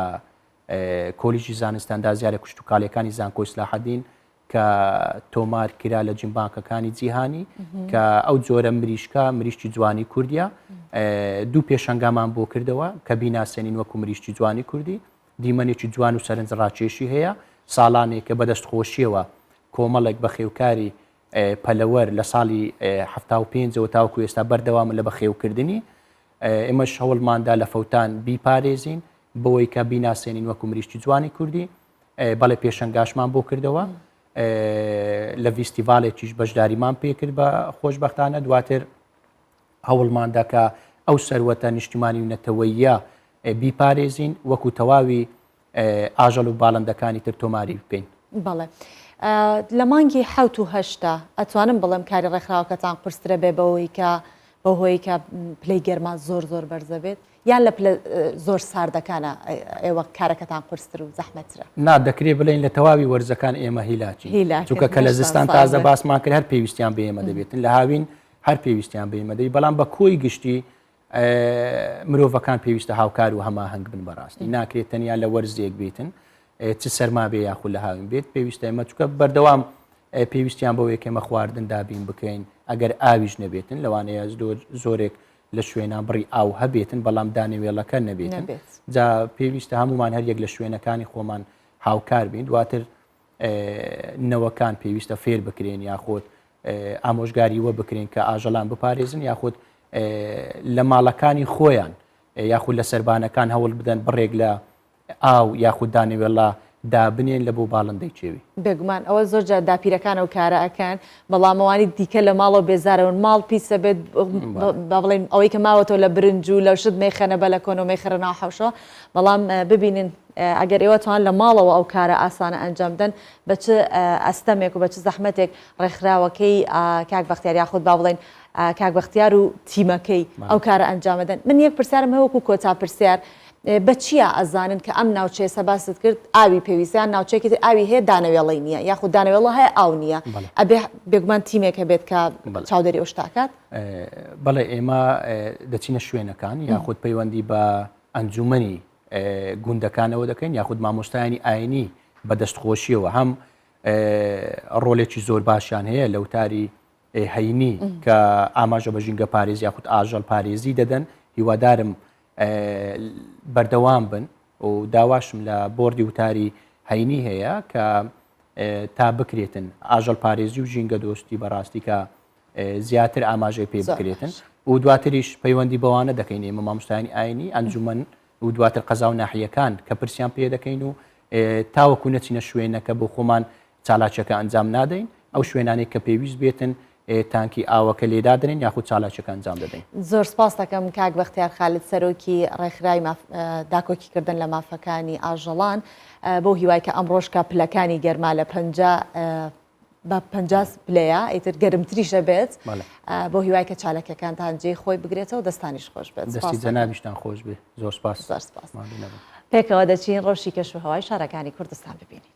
Speaker 5: کۆلیژی زانستە ئەندازیارە کشتوکاڵیەکانی زانکۆی سلاحەدین کە تۆمار کرا لە جینبانکەکانی جیهانی کە ئەو جۆرە مریشکە مریشکی جوانی کوردیە دوو پێشەنگامان بۆ کردەوە کە بیناسێنین وەکو مریشکی جوانی کوردی دیمەنێکی جوان و سەرنج ڕاکێشی هەیە ساڵانێکە بەدەست خۆشیەوە کۆمەڵێک بەخێوکاری پەلەوەر لە ساڵی 75ەوە تاوکو ئێستا بەردەوامە لە بەخێوکردنی ئێمەش هەوڵماندا لە فەوتان بیپارێزین بەوەی کە بیناسێنین وەکو مریشکی جوانی کوردی بەڵێ پێشەنگاشمان بۆ کردەوە لە ڤیستیڤالێکیش بەشداریمان پێکرد بە خۆشببختانە دواتر هەوڵماندا کە ئەو سەروەتە نیشتیمانی و نەتەوەیە بیپارێزین وەکو تەواوی ئاژەڵ و باڵندەکانی تر تۆماری بکەین.
Speaker 1: بەڵێ لە مانگی حەوت و هەشتا ئەتوانم بڵێم کاری ڕێکخراوەکەتان قورسترە بێ بەوەی کە بەهۆی کە پلەی گەرما زۆر زۆر بەرزە بێت یان لە پلە زۆر ساردەکانە ئێوە کارەکەتان قورستر و زەحمەترە؟
Speaker 5: نا دەکرێ بڵێین لە تەواوی وەرزەکان ئێمە هیلاکین چونکە کە لە زستان تازە باسمان کرد هەر پێویستیان بە ئێمە دەبێتن لە هاوین هەر پێویستیان بە ئێمە دەبێت بەڵام بە کۆی گشتی مرۆڤەکان پێویستە هاوکار و هەماهەنگ بن بەڕاستی ناکرێت تەنیا لە وەرزێک بێتن چ سەرما بێ یاخود لە هاوین بێت پێویستە ئێمە چکە بەردەوام پێویستیان بەوەیە ئێمە خواردن دابین بکەین ئەگەر ئاویش نەبێتن لەوانەیە زۆرێک لە شوێنان بڕی ئاو هەبێتن بەڵام دانەوێڵەکە نەبێتن جا پێویستە هەمومان هەر یەک لە شوێنەکانی خۆمان هاوکار بین دواتر نەوەکان پێویستە فێر بکرێن یاخود ئامۆژگاری وە بکرێن کە ئاژەڵان بپارێزن یاخود لە ماڵەکانی خۆیان یاخود لە سەربانەکان هەوڵ بدەن بڕێک لە ئاو یاخود دانەوێڵە دابنێن لە بۆ باڵندەی کێوی.
Speaker 1: بێگومان ئەوە زۆر جار داپیرەکان ئەو کارە ئەکەن بەڵام ئەوانی دیکە لە ماڵەوە بێزارەون ماڵ پیسە بێت با بڵێین ئەوەی کە ماوەتەوە لە برنج و لە شت مەیخەنە بەلەکۆنەوە مەیخەرە ناو حەوشەوە بەڵام ببینن ئەگەر ئێوە توان لە ماڵەوە ئەو کارە ئاسانە ئەنجام بدەن بە چ ئەستەمێک و بە چ زەحمەتێک ڕێکخراوەکەی کاک بەختیار یاخود با بڵێین کاک بەختیار و تیمەکەی ئەو کارە ئەنجامەدەن من یەک پرسیارم هەیە وەکو کۆتا پرسیار بە چیا ئەزانن کە ئەم ناوچەیە سە باست کرد ئاوی پێویستە یان ناوچەیەکی تر ئاوی هەیە دانەوێڵەی نییە یاخود دانەوێڵە هەیە ئاو نییە ئەبێ بێگومان تیمێک هەبێت کە چاودێری ئەو شتاکات؟
Speaker 5: بەڵێ ئێمە دەچینە شوێنەکان یاخود پەیوەندی بە ئەنجومەنی گوندەکانەوە دەکەین یاخود مامۆستایانی ئاینی بە دەستخۆشیەوە هەم ڕۆلێکی زۆر باشیان هەیە لە وتاری هەینی کە ئاماژە بە ژینگە پارێز یاخود ئاژەڵ پارێزی دەدەن هیوادارم بەردەوام بن و داواشم لە بۆردی وتاری هەینی هەیە کە تا بکرێتن ئاژەڵ پارێزی و ژینگە دۆستی بەڕاستی کە زیاتر ئاماژەی پێ بکرێتن و دواتریش پەیوەندی بەوانە دەکەین ئێمە مامۆستایانی ئاینی ئەنجومەن و دواتر قەزا و ناحیەکان کە پرسیان پێ دەکەین و تاوەکو نەچینە شوێنەکە بۆ خۆمان چالاکیەکە ئەنجام نادەین ئەو شوێنانەی کە پێویست بێتن تانکی ئاوەکە لێدادرێن یاخود چالاکیەکە ئەنجام دەدەین.
Speaker 1: زۆر سپاست دەکەم کاک بەختیار خالد سەرۆکی ڕێکخراوی داکۆکیکردن لە مافەکانی ئاژەڵان بەو هیوای کە ئەمڕۆش کە پلەکانی گەرما لە 50 بە 50 پلەیە ئیتر گەرمتریشە بێت بۆ هیوای کە چالاکیەکانتان جێی خۆی بگرێتەوە دەستانیش خۆش بێت
Speaker 5: دەستی جەنابیشتان خۆش بێ زۆر سپاس
Speaker 1: زۆر سپاس پێکەوە دەچین ڕەوشی کەش و هەوای شارەکانی کوردستان ببینین.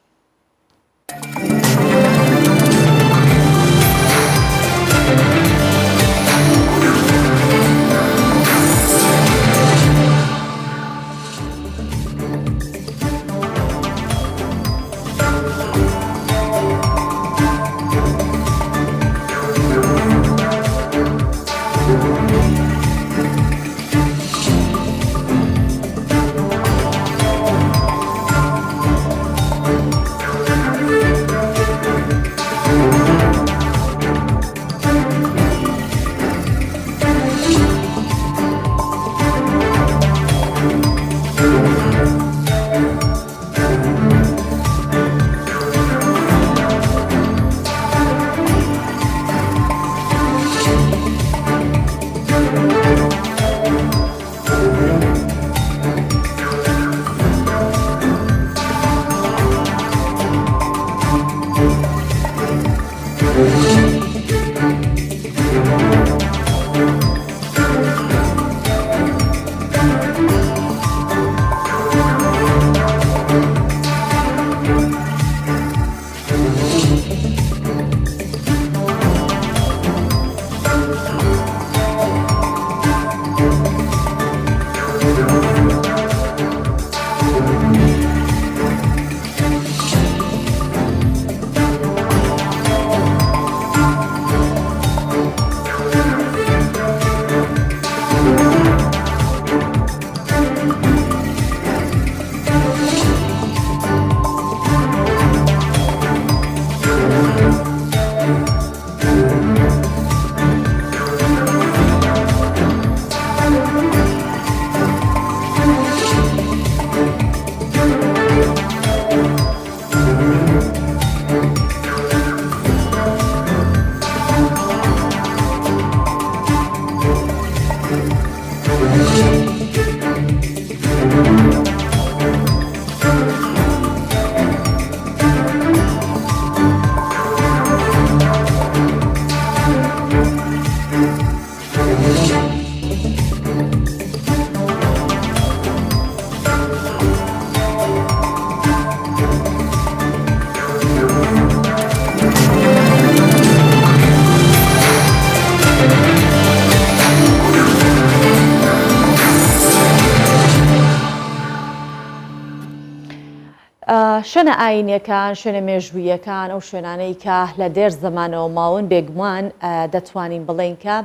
Speaker 1: شوێنە ئایینیەکان، شوێنە مێژووییەکان، ئەو شوێنانەی کە لە دێر زەمانەوە ماون، بێگومان دەتوانین بڵێین کە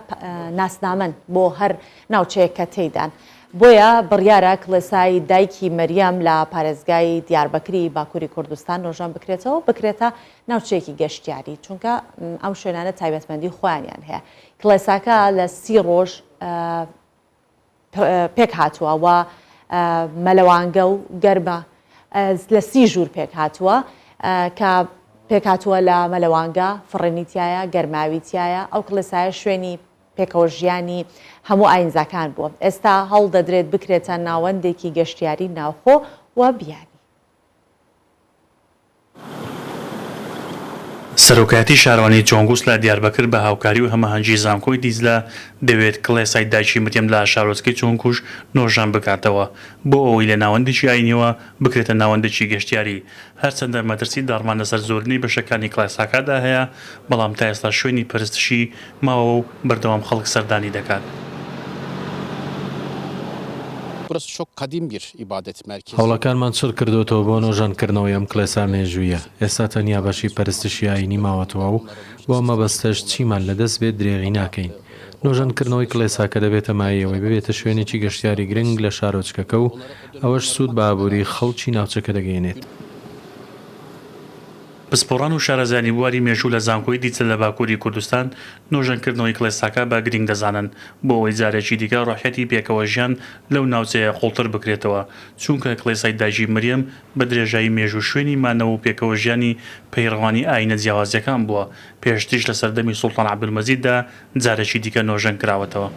Speaker 1: ناسنامەن بۆ هەر ناوچەیەک کە تێیدان. بۆیە بڕیارە کڵێسای دایکی مەریەم لە پارێزگای دیاربەکری باکووری کوردستان نۆژەن بکرێتەوە و بکرێتە ناوچەیەکی گەشتیاری، چونکە ئەم شوێنانە تایبەتمەندی خۆیانیان هەیە. کڵێساکە لە سی ڕۆژ پێکهاتووە و مەلەوانگە و گەرمە لە سی ژوور پێکهاتووە کە پێکهاتووە لە مەلەوانگە، فڕێنی تایە، گەرماوی تایە، ئەو کڵێسایە شوێنی پێکەوە ژیانی هەموو ئاینزاکان بووە. ئێستا هەوڵ دەدرێت بکرێتە ناوەندێکی گەشتیاری ناوخۆ و بیانی.
Speaker 6: سەرۆکایەتی شارەوانی جۆنگوس لە دیاربەکر بە هاوکاری و هەماهەنگی زانکۆی دیجلە دەیەوێت کڵێسای دایکی مریەم لە شارۆچکەی جۆنگوش نۆژەن بکاتەوە بۆ ئەوەی لە ناوەندێکی ئاینیەوە بکرێتە ناوەندێکی گەشتیاری هەرچەندە مەترسی داڕمان لەسەر زۆرینەی بەشەکانی کڵێساکەدا هەیە بەڵام تا ئێستا شوێنی پەرستشی ماوە و بەردەوام خەڵک سەردانی دەکات.
Speaker 7: هەوڵەکانمان چڕ کردۆتەوە بۆ نۆژەنکردنەوەی ئەم کڵێسا مێژوویە، ئێستا تەنیا بەشی پەرستشی ئایینی ماوەتەوە و بۆ ئەم مەبەستەش چیمان لەدەست بێت درێغی ناکەین. نۆژەنکردنەوەی کڵێساکە دەبێتە مایەی ئەوەی ببێتە شوێنێکی گەشتیاری گرنگ لە شارۆچکەکە و ئەوەش سوود بە ئابووری خەڵکی ناوچەکە دەگەیەنێت.
Speaker 6: پسپۆڕان و شارەزایانی بواری مێژوو لە زانکۆی دیجلە لە باکووری کوردستان، نۆژەنکردنەوەی کڵێساکە بە گرینگ دەزانن بۆ ئەوەی جارێکی دیکە ڕۆحیەتی پێکەوەژیان لەو ناوچەیە قوڵتر بکرێتەوە، چونکە کڵێسای دایکی مریەم بە درێژایی مێژوو شوێنی مانەوە و پێکەوەژیانی پەیڕەوانی ئایینە جیاوازەکان بووە، پێشتریش لە سەردەمی سوڵتان عەبدولمەجیددا جارێکی دیکە نۆژەن کراوەتەوە.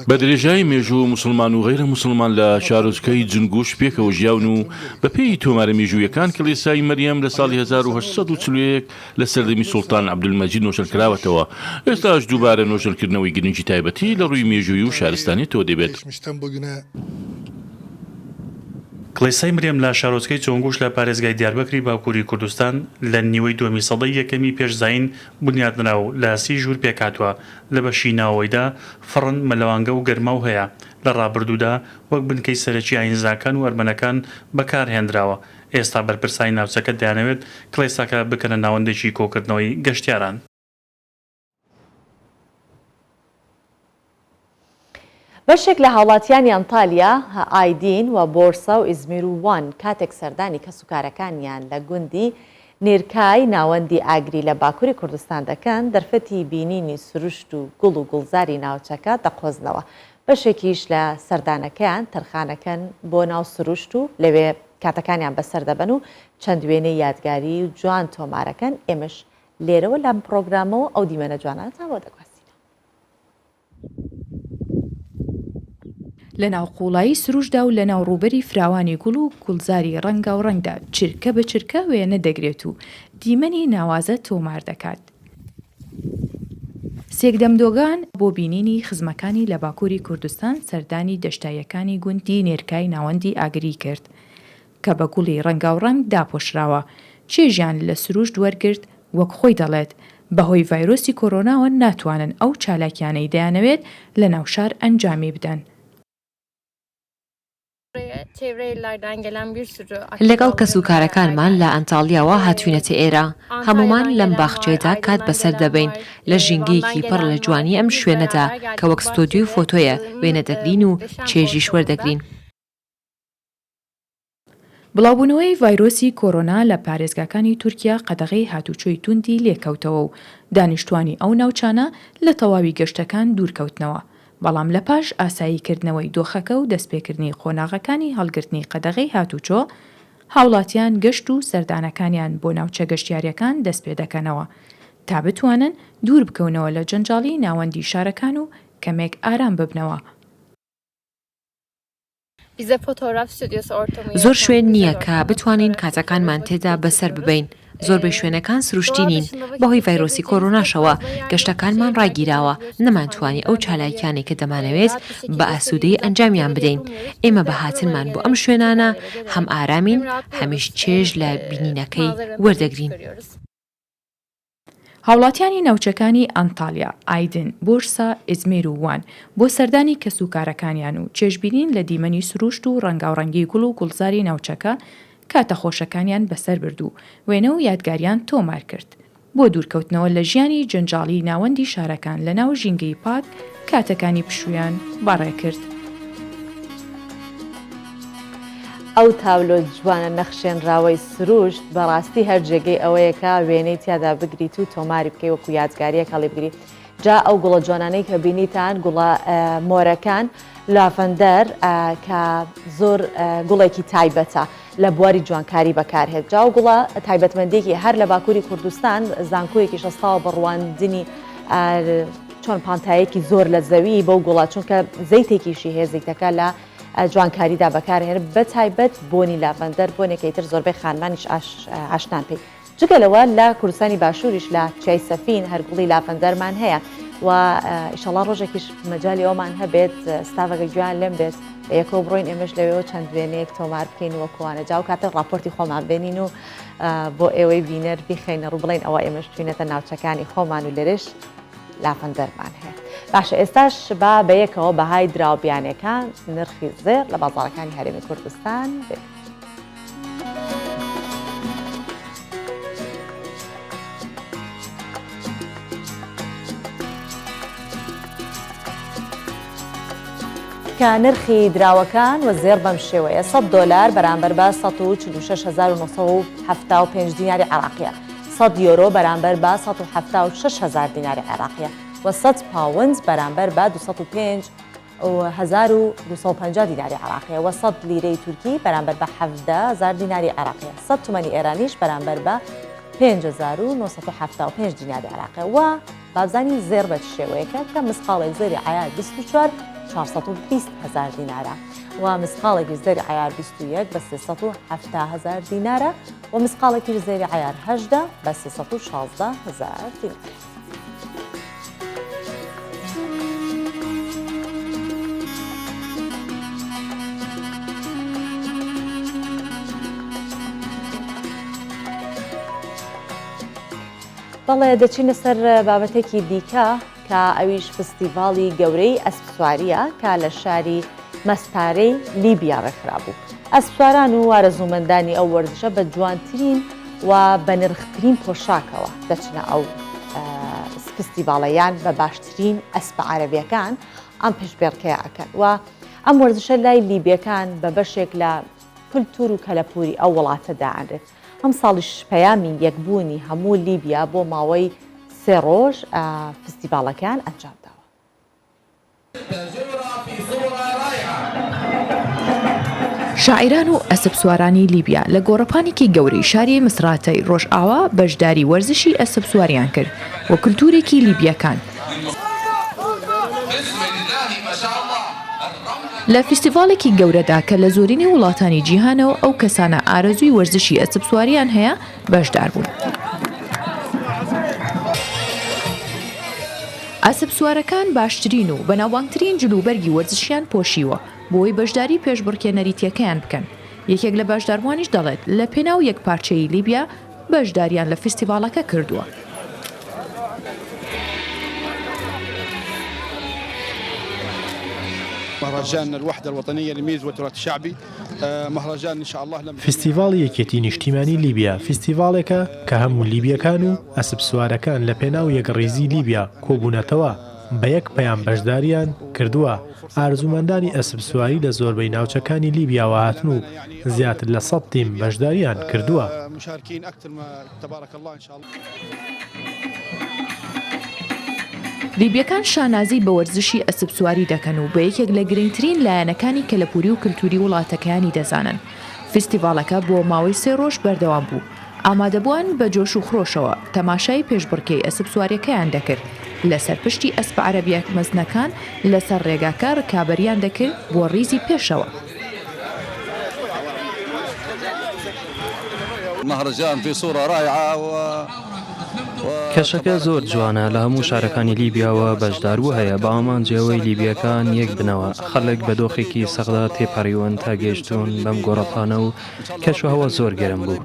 Speaker 8: بە درێژایی مێژوو موسڵمان و غەیرە موسڵمان لە شارۆچکەی جنگوش پێکەوە ژیاون و بەپێی تۆمارە مێژوویەکان کڵێسای مەریەم لە ساڵی 1841 لە سەردەمی سوڵتان عەبدولمەجید نۆژەنکراوەتەوە، ئێستاش دووبارە نۆژەنکردنەوەی گرنگی تایبەتی لە ڕووی مێژوویی و شارستانیەتەوە دەبێت.
Speaker 6: کڵێسای مریەم لە شارۆچکەی چۆنگوش لە پارێزگای دیاربەکری باکووری کوردستان لە نیوەی دووەمی سەدەی یەکەمی پێش زایین بنیاتنرا و لە سی ژوور پێکهاتووە، لە بەشی ناوەوەیدا فڕن، مەلەوانگە و گەرماو هەیە، لە ڕابردوودا وەک بنکەی سەرەکی ئایینزاکان و ئەرمەنەکان بەکارهێنراوە، ئێستا بەرپرسانی ناوچەکە دەیانەوێت کڵێساکە بکەنە ناوەندێکی کۆکردنەوەی گەشتیاران.
Speaker 1: بەشێک لە هاوڵاتیانی ئەنتالیا، ئایدین و بۆرسا و ئیزمیر و وان کاتێک سەردانی کەسوکارەکانیان لە گوندی نیرکای ناوەندی ئاگری لە باکوری کوردستان دەکەن، دەرفەتی بینینی سروشت و گوڵ و گوڵزاری ناوچەکە دەقۆزنەوە. بەشێکیش لە سەردانەکەیان تەرخانەکەن بۆ ناو سروشت و لەوێ کاتەکانیان بەسەر دەبەن و چەند وێنەی یادگاری و جوان تۆمارەکەن، ئێمەش لێرەوە لەم پڕۆگرامەوە ئەو دیمەنە جوانانەتان بۆ دەگوازینەوە.
Speaker 9: لەناو قووڵایی سروشتدا و لەناو ڕووبەری فراوانی گوڵ و گوڵزاری ڕەنگاوڕەنگدا چرکە بە چرکە وێنە دەگرێت و دیمەنی ناوازە تۆمار دەکات. سێکدەم دۆگان بۆ بینینی خزمەکانی لە باکووری کوردستان سەردانی دەشتاییەکانی گوندی نێرکای ناوەندی ئاگری کرد کە بە گوڵی ڕەنگاوڕەنگ داپۆشراوە، چێژیان لە سروشت وەرگرت، وەک خۆی دەڵێت، بەهۆی ڤایرۆسی کۆرۆناوە ناتوانن ئەو چالاکیانەی دەیانەوێت لەناو شار ئەنجامی بدەن.
Speaker 10: لەگەڵ کەسوکارەکانمان لە ئەنتاڵیاوە هاتووینەتە ئێرە، هەموومان لەم باخچەیەدا کات بەسەر دەبەین، لە ژینگەیەکی پڕ لە جوانی ئەم شوێنەدا کە وەک ستۆدیۆی فۆتۆیە، وێنە دەگرین و چێژیش وەردەگرین.
Speaker 9: بڵاوبوونەوەی ڤایرۆسی کۆرۆنا لە پارێزگاکانی تورکیا قەدەغەی هاتوچۆی توندی لێکەوتەوە و دانیشتوانی ئەو ناوچانە لە تەواوی گەشتەکان دوورکەوتنەوە، بەڵام لە پاش ئاسایی کردنەوەی دۆخەکە و دەستپێکردنی قۆناغەکانی هەڵگرتنی قەدەغەی هاتوچۆ، هاوڵاتیان گەشت و سەردانەکانیان بۆ ناوچە گەشتیارییەکان دەستپێدەکەنەوە تا بتوانن دووربکەونەوە لە جەنجاڵی ناوەندی شارەکان و کەمێک ئارام ببنەوە.
Speaker 10: زۆر شوێن نییە کە بتوانین کاتەکانمان تێدا بەسەر ببەین، زۆربەی شوێنەکان سروشتی نین، بەهۆی ڤایرۆسی کۆرۆناشەوە گەشتەکانمان ڕاگیراوە، نەمانتوانی ئەو چالاکیانەی کە دەمانەوێت بە ئاسوودەیی ئەنجامیان بدەین، ئێمە بە هاتنمان بۆ ئەم شوێنانە هەم ئارامین هەمیش چێژ لە بینینەکەی وەردەگرین.
Speaker 9: هاوڵاتیانی ناوچەکانی ئەنتالیا، ئایدن، بورسا، ئیزمیر و وان بۆ سەردانی کەسوکارەکانیان و چێژبینین لە دیمەنی سرووشت و ڕەنگاوڕەنگی گوڵ و گوڵزاری ناوچەکە کاتە خۆشەکانیان بەسەر برد و وێنە و یادگاریان تۆمار کرد. بۆ دوورکەوتنەوە لە ژیانی جەنجاڵی ناوەندی شارەکان لە ناو ژینگەی پاک کاتەکانی پشوویان بەڕێکرد.
Speaker 1: ئەو تابلۆ جوانە نەخشێنراوەی سروشت بەڕاستی هەر جێگەی ئەوەیە کە وێنەی تیادا بگریت و تۆماری بکەی وەکو یادگاریەک هەڵیبگری جا ئەو گوڵە جوانانەی کە بینیتان گوڵە مۆرەکان lavender کە زۆر گوڵێکی تایبەتە لە بواری جوانکاری بەکارهێت جا ئەو گوڵە تایبەتمەندێکی هەر لە باکووری کوردستان زانکۆیەکی شەستاوە بە ڕواندنی چۆن پانتایەکی زۆر لە زەوی بەو گوڵە چونکە زەیتێکیشی هەیە زەیتەکە لە جوانکاریدا بەکارهێن بە تایبەت بۆنی lavender بۆنێکی تر زۆربەی خانمانیش ئاشنان پێی جگە لەوە لە کوردستانی باشووریش لە چیای سەفین هەر گوڵی lavender مان هەیە و ئیشەڵا ڕۆژێکیش مەجالی ئەومان هەبێت ستاڤەکە گوێیان لێم بێت بە یەکەوە بڕۆین ئێمەش لەوێەوە چەند وێنەیەک تۆمار بکەین وەکوانە جا و کاتە ڕاپۆرتی خۆمان بێنین و بۆ ئێوەی بینەر بیخەینە ڕوو بڵێن ئەوە ئێمەش چوینەتە ناوچەکانی خۆمان و لێرەش lavender مان هەیە باشە ئێستاش با بەیەکەوە بەهای دراوە بیانیەکان نرخی زێڕ لە بازاڕەکانی هەرێمی کوردستان بێت. کە نرخی دراوەکان و زێڕ بەم شێوەیە 100 دۆلار بەرامبەر بە 146975 دیناری عراقیە 100 یۆرۆ بەرامبەر بە 176 هزار دیناری عێراقیە و 100 پاوەند بەرامبەر بە 205 1250 دیناری عێراقیە و 100 لیرەی تورکی بەرامبەر بە 17 هەزار دیناری عێراقیە 100 تومەنی ئێرانیش بەرامبەر بە 5975 دیناری عێراقیە و بابزانین زێڕ بە چ شێوەیەکە کە مسقاڵێک زێری عیار 24 420 هەزار دینارە و مسقاڵێکی زێری عیار 21 بە 370 هەزار دینارە و مسقاڵێکیش زێری عیار 18 بە 316 هەزار دینارە. بەڵێ دەچینە سەر بابەتێکی دیکە کە ئەویش فستیڤاڵی گەورەی ئەسپسواریە کە لە شاری مەستارەی لیبیا ڕێکخرابوو. ئەسپسواران و ئارەزوومەندانی ئەو وەرزشە بە جوانترین و بەنرخترین پۆشاکەوە دەچنە ئەو فستیڤاڵە یان بە باشترین ئەسپە عەرەبیەکان ئەم پێشبڕکێیە ئەکەن و ئەم وەرزشە لای لیبیەکان بە بەشێک لە کولتوور و کەلەپووری ئەو وڵاتە دائەنرێت. ئەمساڵیش پەیامی یەکبوونی هەموو لیبیا بۆ ماوەی سێ ڕۆژ فستیڤاڵەکەیان ئەنجامداوە.
Speaker 9: شاعیران و ئەسپسوارانی لیبیا لە گۆڕەپانێکی گەورەی شاری مسراتەی ڕۆژئاوا بەشداری وەرزشی ئەسپسواریان کرد و کلتورێکی لیبیەکان. لە فیستیڤاڵێکی گەورەدا کە لە زۆرینەی وڵاتانی جیهانەوە ئەو کەسانە ئارەزووی وەرزشی ئەسپسواریان هەیە بەشدار بوون. ئەسپسوارەکان باشترین و بەناوبانگترین جلوبەرگی وەرزشیان پۆشیوە بۆوەی بەشداری پێشبڕکێ نەریتییەکەیان بکەن. یەکێک لە بەشداربووانیش دەڵێت، لە پێناو یەکپارچەیی لیبیا بەشداریان لە فیستیڤاڵەکە کردووە.
Speaker 7: فیستیڤاڵی یەکێتی نیشتیمانی لیبیا فیستیڤاڵێکە کە هەموو لیبیەکان و ئەسپسوارەکان لە پێناو یەکڕیزی لیبیا کۆبوونەتەوە، بە یەک پەیام بەشداریان کردووە، ئارەزوومەندانی ئەسپسواری لە زۆربەی ناوچەکانی لیبیاوە هاتن و زیاتر لە سەد تیم بەشداریان کردووە.
Speaker 9: لیبیەکان شانازی بە وەرزشی ئەسپسواری دەکەن و بە یەکێک لە گرنگترین لایەنەکانی کەلەپوری و کلتوری وڵاتەکەیانی دەزانن. فیستیڤاڵەکە بۆ ماوەی سێ ڕۆژ بەردەوام بوو. ئامادەبووان بە جۆش و خرۆشەوە تەماشای پێشبڕکێی ئەسپسواریەکەیان دەکرد. لەسەر پشتی ئەسپە عەرەبیە مەزنەکان لەسەر ڕێگاکە ڕکابەریان دەکرد بۆ ڕیزی پێشەوە.
Speaker 7: کەشەکە زۆر جوانە، لە هەموو شارەکانی لیبیاوە بەشداربوو هەیە، بە ئامانجی ئەوەی لیبییەکان یەک بنەوە، خەڵک بە دۆخێکی سەختدا تێپەڕیون تا گەیشتوون بەم گۆڕەپانە و کەشوهەوا زۆر گەرم بوو.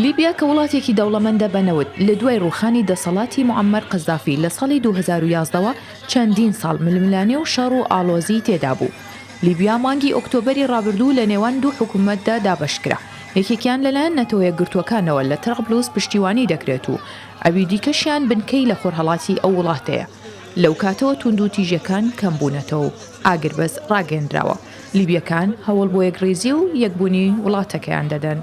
Speaker 9: لیبیا کە وڵاتێکی دەوڵەمەندە بە نەوت، لە دوای ڕووخانی دەسەڵاتی موعەممەر قەزافی لە ساڵی 2011 وە چەندین ساڵ ململانێ و شەڕ و ئاڵۆزیی تێدا بوو. لیبیا مانگی ئۆکتۆبەری ڕابردوو لە نێوان دوو حکوومەتدا دابەشکرا، یەکێکیان لەلایەن نەتەوە یەکگرتووەکانەوە لە تەرابلوس پشتیوانی دەکرێت و ئەوی دیکەشیان بنکەی لە خۆرهەڵاتی ئەو وڵاتەیە. لەو کاتەوە توندوتیژیەکان کەمبوونەتەوە و ئاگربەست ڕاگەیەندراوە، لیبیەکان هەوڵ بۆ یەکڕیزی و یەکبوونی وڵاتەکەیان دەدەن.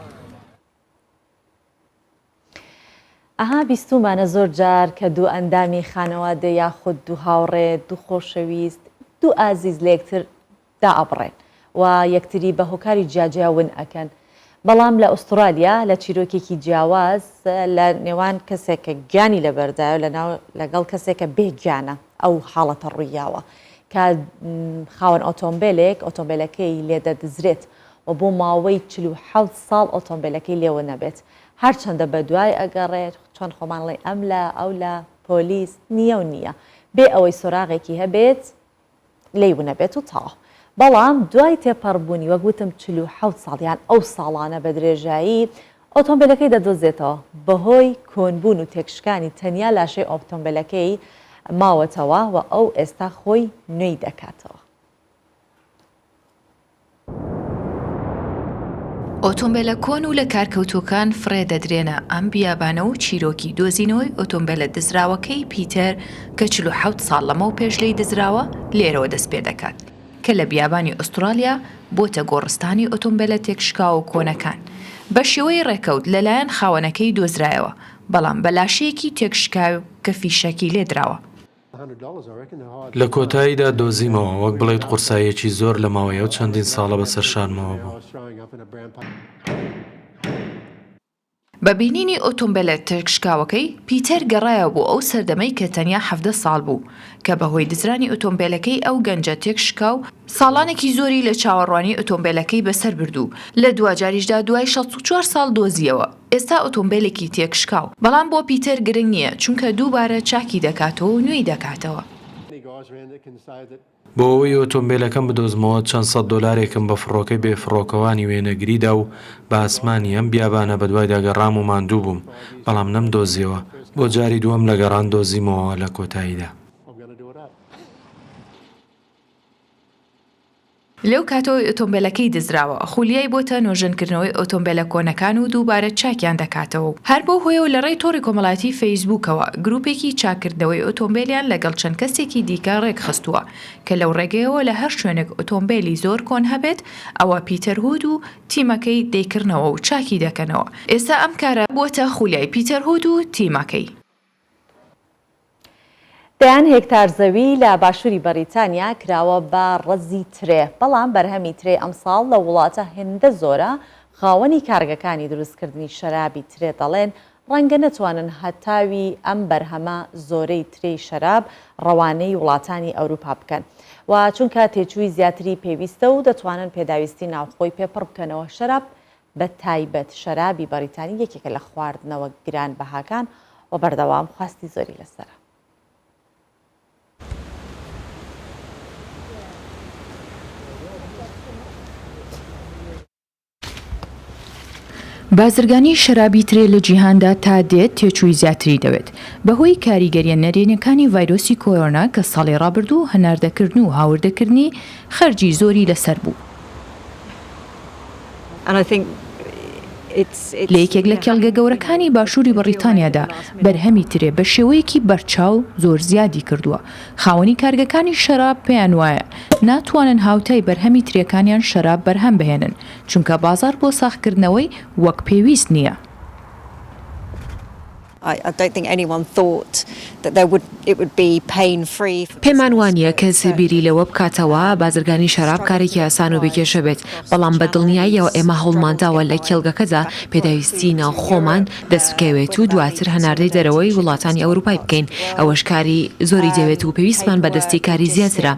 Speaker 1: ئەها بیستومانە زۆر جار کە دوو ئەندامی خانەوادە یاخود دوو هاوڕێ، دوو خۆشەویست، دوو ئازیز لە یەکتر دائەبڕێن و یەکتری بە هۆکاری جیاجیا ون ئەکەن بەڵام لە ئوسترالیا لە چیرۆکێکی جیاواز لە نێوان کەسێک کە گیانی لەبەردایە و لەناو لەگەڵ کەسێک کە بێ گیانە ئەو حاڵەتە ڕوویاوە کە خاوەن ئۆتۆمبیلێک ئۆتۆمبیلەکەی لێدەدزرێت و بۆ ماوەی 47 ساڵ ئۆتۆمبیلەکەی لێوە نەبێت هەرچەندە بە دوای ئەگەڕێت چۆن خۆمان ڵێ ئەم لە ئەو لە پۆلیس نییە و نییە بێ ئەوەی سۆراغێکی هەبێت لێی ونەبێت و تەواو. بەڵام دوای تێپەڕبوونی وەک وتم 47 ساڵ یان ئەو ساڵانە بە درێژایی ئۆتۆمبێلەکەی دەدۆزێتەوە، بەهۆی کۆنبوون و تێکشکانی تەنیا لاشەی ئۆتۆمبێلەکەی ماوەتەوە و ئەو ئێستا خۆی نوێی دەکاتەوە.
Speaker 9: ئۆتۆمبێلە کۆن و لەکارکەوتووەکان فڕێ دەدرێنە ئەم بیابانە و چیرۆکی دۆزینەوەی ئۆتۆمبێلە دزراوەکەی پیتەر کە 47 ساڵ لەمەوپێش لێی دزراوە لێرەوە دەست پێدەکات کە لە بیابانی ئوستڕالیا بۆتە گۆڕستانی ئۆتۆمبێلە تێکشکاو و کۆنەکان بە شێوەی ڕێکەوت لەلایەن خاوەنەکەی دۆزرایەوە بەڵام بە لاشەیەکی تێکشکاو کە فیشەکی لێدراوە.
Speaker 7: لە کۆتاییدا دۆزیمەوە، وەک بڵێیت قورساییەکی زۆر لە ماوەی ئەو چەندین ساڵە بەسەر شانمەوە بوو.
Speaker 9: بە بینینی ئۆتۆمبێلە تێکشکاوەکەی، پیتەر گەڕایەوە بۆ ئەو سەردەمەی کە تەنیا 17 ساڵ بوو، کە بەهۆی دزرانی ئۆتۆمبێلەکەی ئەو گەنجە تێکشکا و ساڵانێکی زۆری لە چاوەڕوانی ئۆتۆمبێلەکەی بەسەر برد و لە دواجاریشدا دوای 64 ساڵ دۆزییەوە. ئێستا ئۆتۆمبێلێکی تێکشکاو، بەڵام بۆ پیتەر گرنگ نییە، چونکە دووبارە چاکی دەکاتەوە و نوێی دەکاتەوە.
Speaker 7: بۆ ئەوەی ئۆتۆمبێلەکەم بدۆزمەوە، چەند سەد دۆلارێکم بە فڕۆکەی بێ فڕۆکەوانی وێنەگری دا و بە ئاسمانی ئەم بیابانە بەدوایدا گەڕام و ماندوو بووم، بەڵام نەمدۆزیەوە. بۆ جاری دووەم لە گەڕان دۆزیمەوە لە کۆتاییدا.
Speaker 9: لەو کاتەوەی ئۆتۆمبێلەکەی دزراوە، خولیای بۆتە نۆژەنکردنەوەی ئۆتۆمبێلە کۆنەکان و دووبارە چاکیان دەکاتەوە و هەر بەو هۆیەوە لە ڕێی تۆڕی کۆمەڵایەتی فەیسبووکەوە گرووپێکی چاککردنەوەی ئۆتۆمبێلیان لەگەڵ چەند کەسێکی دیکە ڕێکخستووە کە لەو ڕێگەیەوە لە هەر شوێنێک ئۆتۆمبێلی زۆر کۆن هەبێت ئەوا پیتەر هود و تیمەکەی دەیکڕنەوە و چاکی دەکەنەوە. ئێستا ئەم کارە بووەتە خولیای پیتەر هود و تیمەکەی.
Speaker 1: دەیان هێکتار زەوی لە باشووری بەریتانیا کراوە بە ڕەزی ترێ، بەڵام بەرهەمی ترێی ئەمساڵ لەو وڵاتە هێندە زۆرە، خاوەنی کارگەکانی دروستکردنی شەرابی ترێ دەڵێن، ڕەنگە نەتوانن هەتاوی ئەم بەرهەمە زۆرەی ترێی شەراب ڕەوانەی وڵاتانی ئەوروپا بکەن و چونکە تێچووی زیاتری پێویستە و دەتوانن پێداویستی ناوخۆی پێ پڕ بکەنەوە شەراب بە تایبەت شەرابی بەڕیتانی یەکێکە لە خواردنەوە گران بەهاکان و بەردەوام خواستی زۆری لەسەرە.
Speaker 9: بازرگانی شەرابی ترێ لە جیهاندا تا دێت تێچووی زیاتری دەوێت، بەهۆی کاریگەرییە نەرێنیەکانی ڤایرۆسی کۆرۆنا کە ساڵی ڕابردوو هەناردەکردن و هاوردەکردنی خەرجی زۆری لەسەر بوو. لە یەکێک لە کێڵگە گەورەکانی باشووری بەڕیتانیادا بەرهەمی ترێ بە شێوەیەکی بەرچاو زۆر زیادی کردووە، خاوەنی کارگەکانی شەراب پێیان وایە ناتوانن هاوتای بەرهەمی ترێکانیان شەراب بەرهەم بهێنن، چونکە بازاڕ بۆ ساغکردنەوەی وەک پێویست نییە.
Speaker 10: پێمان وانییە کەس بیری لەوە بکاتەوە بازرگانی شەراب کارێکی ئاسان و بێ کێشە بێت، بەڵام بە دڵنیاییەوە ئێمە هەوڵمانداوە لە کێڵگەکەدا پێداویستی ناوخۆمان دەستبکەوێت و دواتر هەناردەی دەرەوەی وڵاتانی ئەوروپای بکەین، ئەوەش کاری زۆری دەوێت و پێویستمان بە دەستی کاری زیاترە.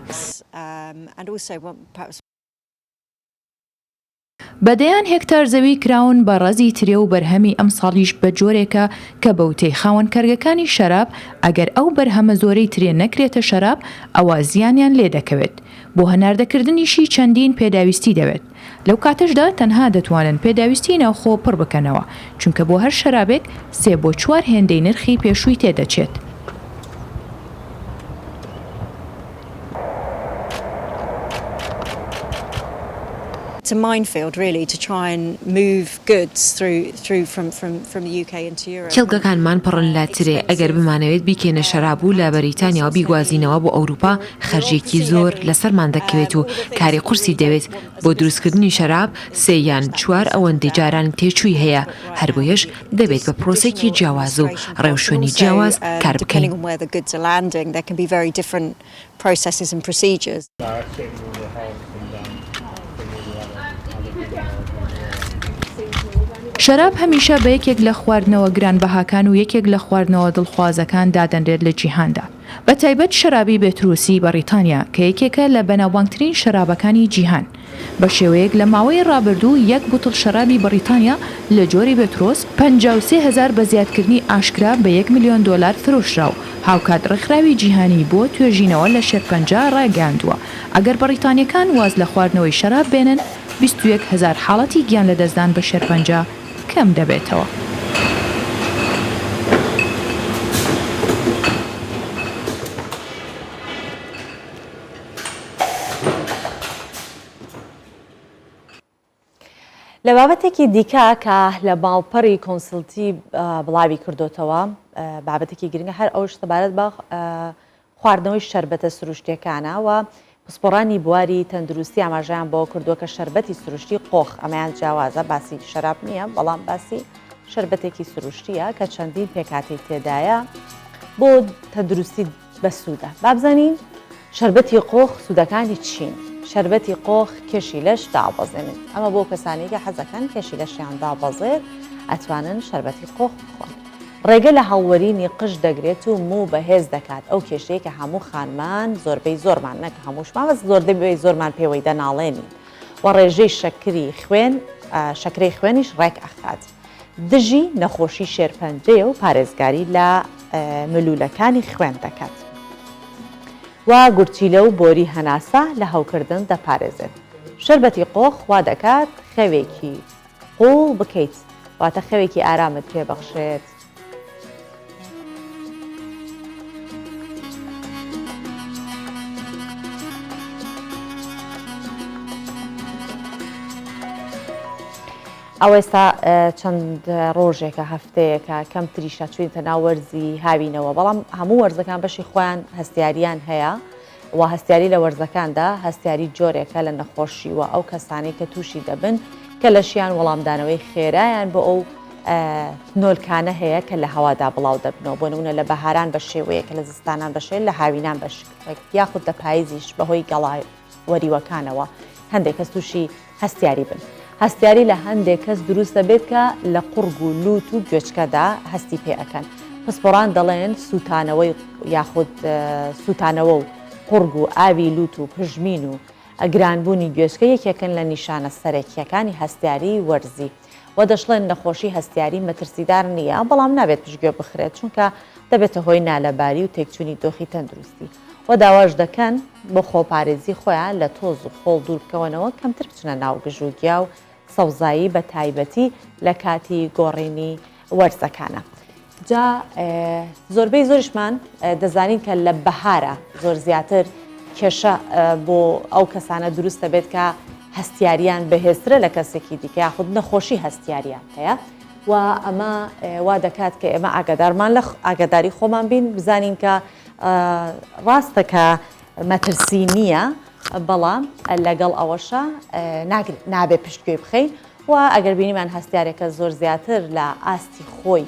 Speaker 9: بە دەیان هێکتار زەوی کراون بە ڕەزی ترێ و بەرهەمی ئەمساڵیش بە جۆرێکە کە بە وتەی خاوەن کارگەکانی شەراب ئەگەر ئەو بەرهەمە زۆرەی ترێ نەکرێتە شەراب ئەوا زیانیان لێ دەکەوێت بۆ هەناردەکردنیشی چەندین پێداویستی دەوێت لەو کاتەشدا تەنها دەتوانن پێداویستی ناوخۆ پڕ بکەنەوە چونکە بۆ هەر شەرابێک سێ بۆ چوار هێندەی نرخی پێشووی تێدەچێت.
Speaker 10: کێڵگەکانمان پڕن لە ترێ، ئەگەر بمانەوێت بیکەینە شەراب و لە بەریتانیاوە بیگوازینەوە بۆ ئەوروپا خەرجییەکی زۆر لەسەرمان دەکەوێت و کاری قورسی دەوێت، بۆ دروستکردنی شەراب سێ یان چوار ئەوەندەی جاران تێچووی هەیە، هەربۆیەش دەبێت بە پرۆسەیەکی جیاواز و ڕێوشوێنی جیاواز کار بکەین.
Speaker 9: شەراب هەمیشە بە یەکێک لە خواردنەوە گرانبەهاکان و یەکێک لە خواردنەوە دڵخوازەکان دادەنرێت لە جیهاندا، بە تایبەت شەرابی بێتروسی بەڕیتانیا کە یەکێکە لە بەناوبانگترین شەرابەکانی جیهان. بە شێوەیەک لە ماوەی ڕابردوو یەک بوتڵ شەرابی بەڕیتانیا لە جۆری بێترۆس 53 هەزار بە زیادکردنی ئاشکرا بە یەک ملیۆن دۆلار فرۆشرا و هاوکات ڕێکخراوی جیهانی بۆ توێژینەوە لە شێرپەنجە ڕایگەیاندووە ئەگەر بەڕیتانیەکان واز لە خواردنەوەی شەراب بێنن 21 هەزار حاڵەتی گیانلەدەستدان بە شێرپەنجە کەم دەبێتەوە.
Speaker 1: لە بابەتێکی دیکە کە لە ماڵپەڕی کۆنسڵتی بڵاوی کردوتەوە بابەتێکی گرنگە هەر ئەوش سەبارەت بە خواردنەوەی شەربەتە سروشتیەکانە و پسپۆڕانی بواری تەندروستی ئاماژەیان بەوە کردووە کە شەربەتی سروشتی قۆخ ئەمەیان جیاوازە باسی شەراب نییە بەڵام باسی شەربەتێکی سروشتیە کە چەندین پێکهاتەی تێدایە بۆ تەندروستی بەسوودە بابزانین شەربەتی قۆخ سوودەکانی چین؟ شەربەتی قۆخ کێشی لەش دابەزێنێت ئەمە بۆ کەسانی کە حەزەکەن کێشی لەشیان دابەزێت ئەتوانن شەربەتی قۆخ بخۆن ڕێگە لە هەڵوەرینی قژ دەگرێت و موو بەهێز دەکات ئەو کێشەیە کە هەموو خانمان زۆربەی زۆرمان نەک هەمووشمان بەس زۆربەی زۆرمان پێوەی دەناڵێنین و ڕێژەی شەکری خوێن شەکرەی خوێنیش ڕێک ئەخات. دژی نەخۆشی شێرپەنجەیە و پارێزگاری لە ملوولەکانی خوێن دەکات و گورچیلە و بۆری هەناسە لە هەوکردن دەپارێزێت. شەربەتی قۆخ وا دەکات خەوێکی قووڵ بکەیت، واتە خەوێکی ئارامت پێ بەخشێت. ئەوە ئێستا چەند ڕۆژێکە هەفتەیەکە کەمتریشە چوینتە ناو وەرزی هاوینەوە بەڵام هەموو وەرزەکان بەشی خۆیان هەستیاریان هەیە و هەستیاری لە وەرزەکاندا هەستیاری جۆرێکە لە نەخۆشی و ئەو کەسانەی کە تووشی دەبن کە لەشیان وەڵامدانەوەی خێرایان بۆ ئەو نۆلکانە هەیە کە لە هەوادا بڵاو دەبنەوە بۆ نمونە لە بەهاران بە شێوەیەکە لە زستانان بە شێ لە هاوینان بە شکڵێک یاخود لە پایزیش بەهۆی گەڵا وەریوەکانەوە هەندێک کەس تووشی هەستیاری بن. هەستیاری لە هەندێک کەس دروست دەبێت کە لە قوڕگ و لوت و گوێچکەدا هەستی پێ ئەکەن. پسپۆڕان دەڵێن سووتانەوەی یاخود سووتانەوە و قوڕگ و ئاوی لوت و پژمین و گرانبوونی گوێچکە یەکێکن لە نیشانە سەرەکییەکانی هەستیاری وەرزی. و دەشڵێن نەخۆشی هەستیاری مەترسیدار نییە، بەڵام نابێت پشتگوێ بخرێت، چونکە دەبێتە هۆی نالەباری و تێکچوونی دۆخی تەندروستی. و داواش دەکەن بۆ خۆپارێزی خۆیان لە تۆز و خۆڵ دوور بکەوەنەوە کەمتر بچنە ناو گژوگیا و سەوزایی بە تایبەتی لە کاتی گۆڕینی وەرزەکانە. جا زۆربەی زۆریشمان دەزانین کە لە بەهارە زۆر زیاتر کێشە بۆ ئەو کەسانە دروست دەبێت کە هەستیاریان بەهێزترە لە کەسێکی دیکە یاخود نەخۆشی هەستیاریان هەیە و ئەمە وا دەکات کە ئێمە ئاگادارمان لە ئاگاداری خۆمان بین بزانین کە ڕاستە کە مەترسی نییە بەڵام لەگەڵ ئەوەشە نابێ پشتگوێ بخەین و ئەگەر بینیمان هەستیارێکە زۆر زیاتر لە ئاستی خۆی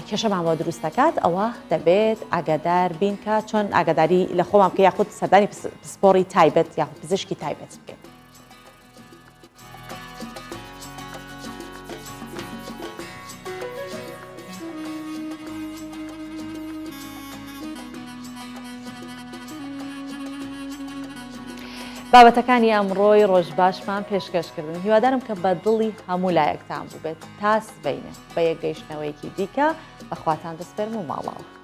Speaker 1: کێشەمان بۆ دروست دەکات ئەوە دەبێت ئاگادار بین کە چۆن ئاگاداری لە خۆمان بکە یاخود سەردانی پسپۆڕی تایبەت یاخود پزیشکی تایبەت بکەین. بابەتەکانی ئەمڕۆی ڕۆژباشمان پێشکەش کردن هیوادارم کە بە دڵی هەموو لایەکتان بووبێت تا سبەینێ بە یەکگەیشتنەوەیەکی دیکە بەخواتان دەسپێرم و ماڵاوە.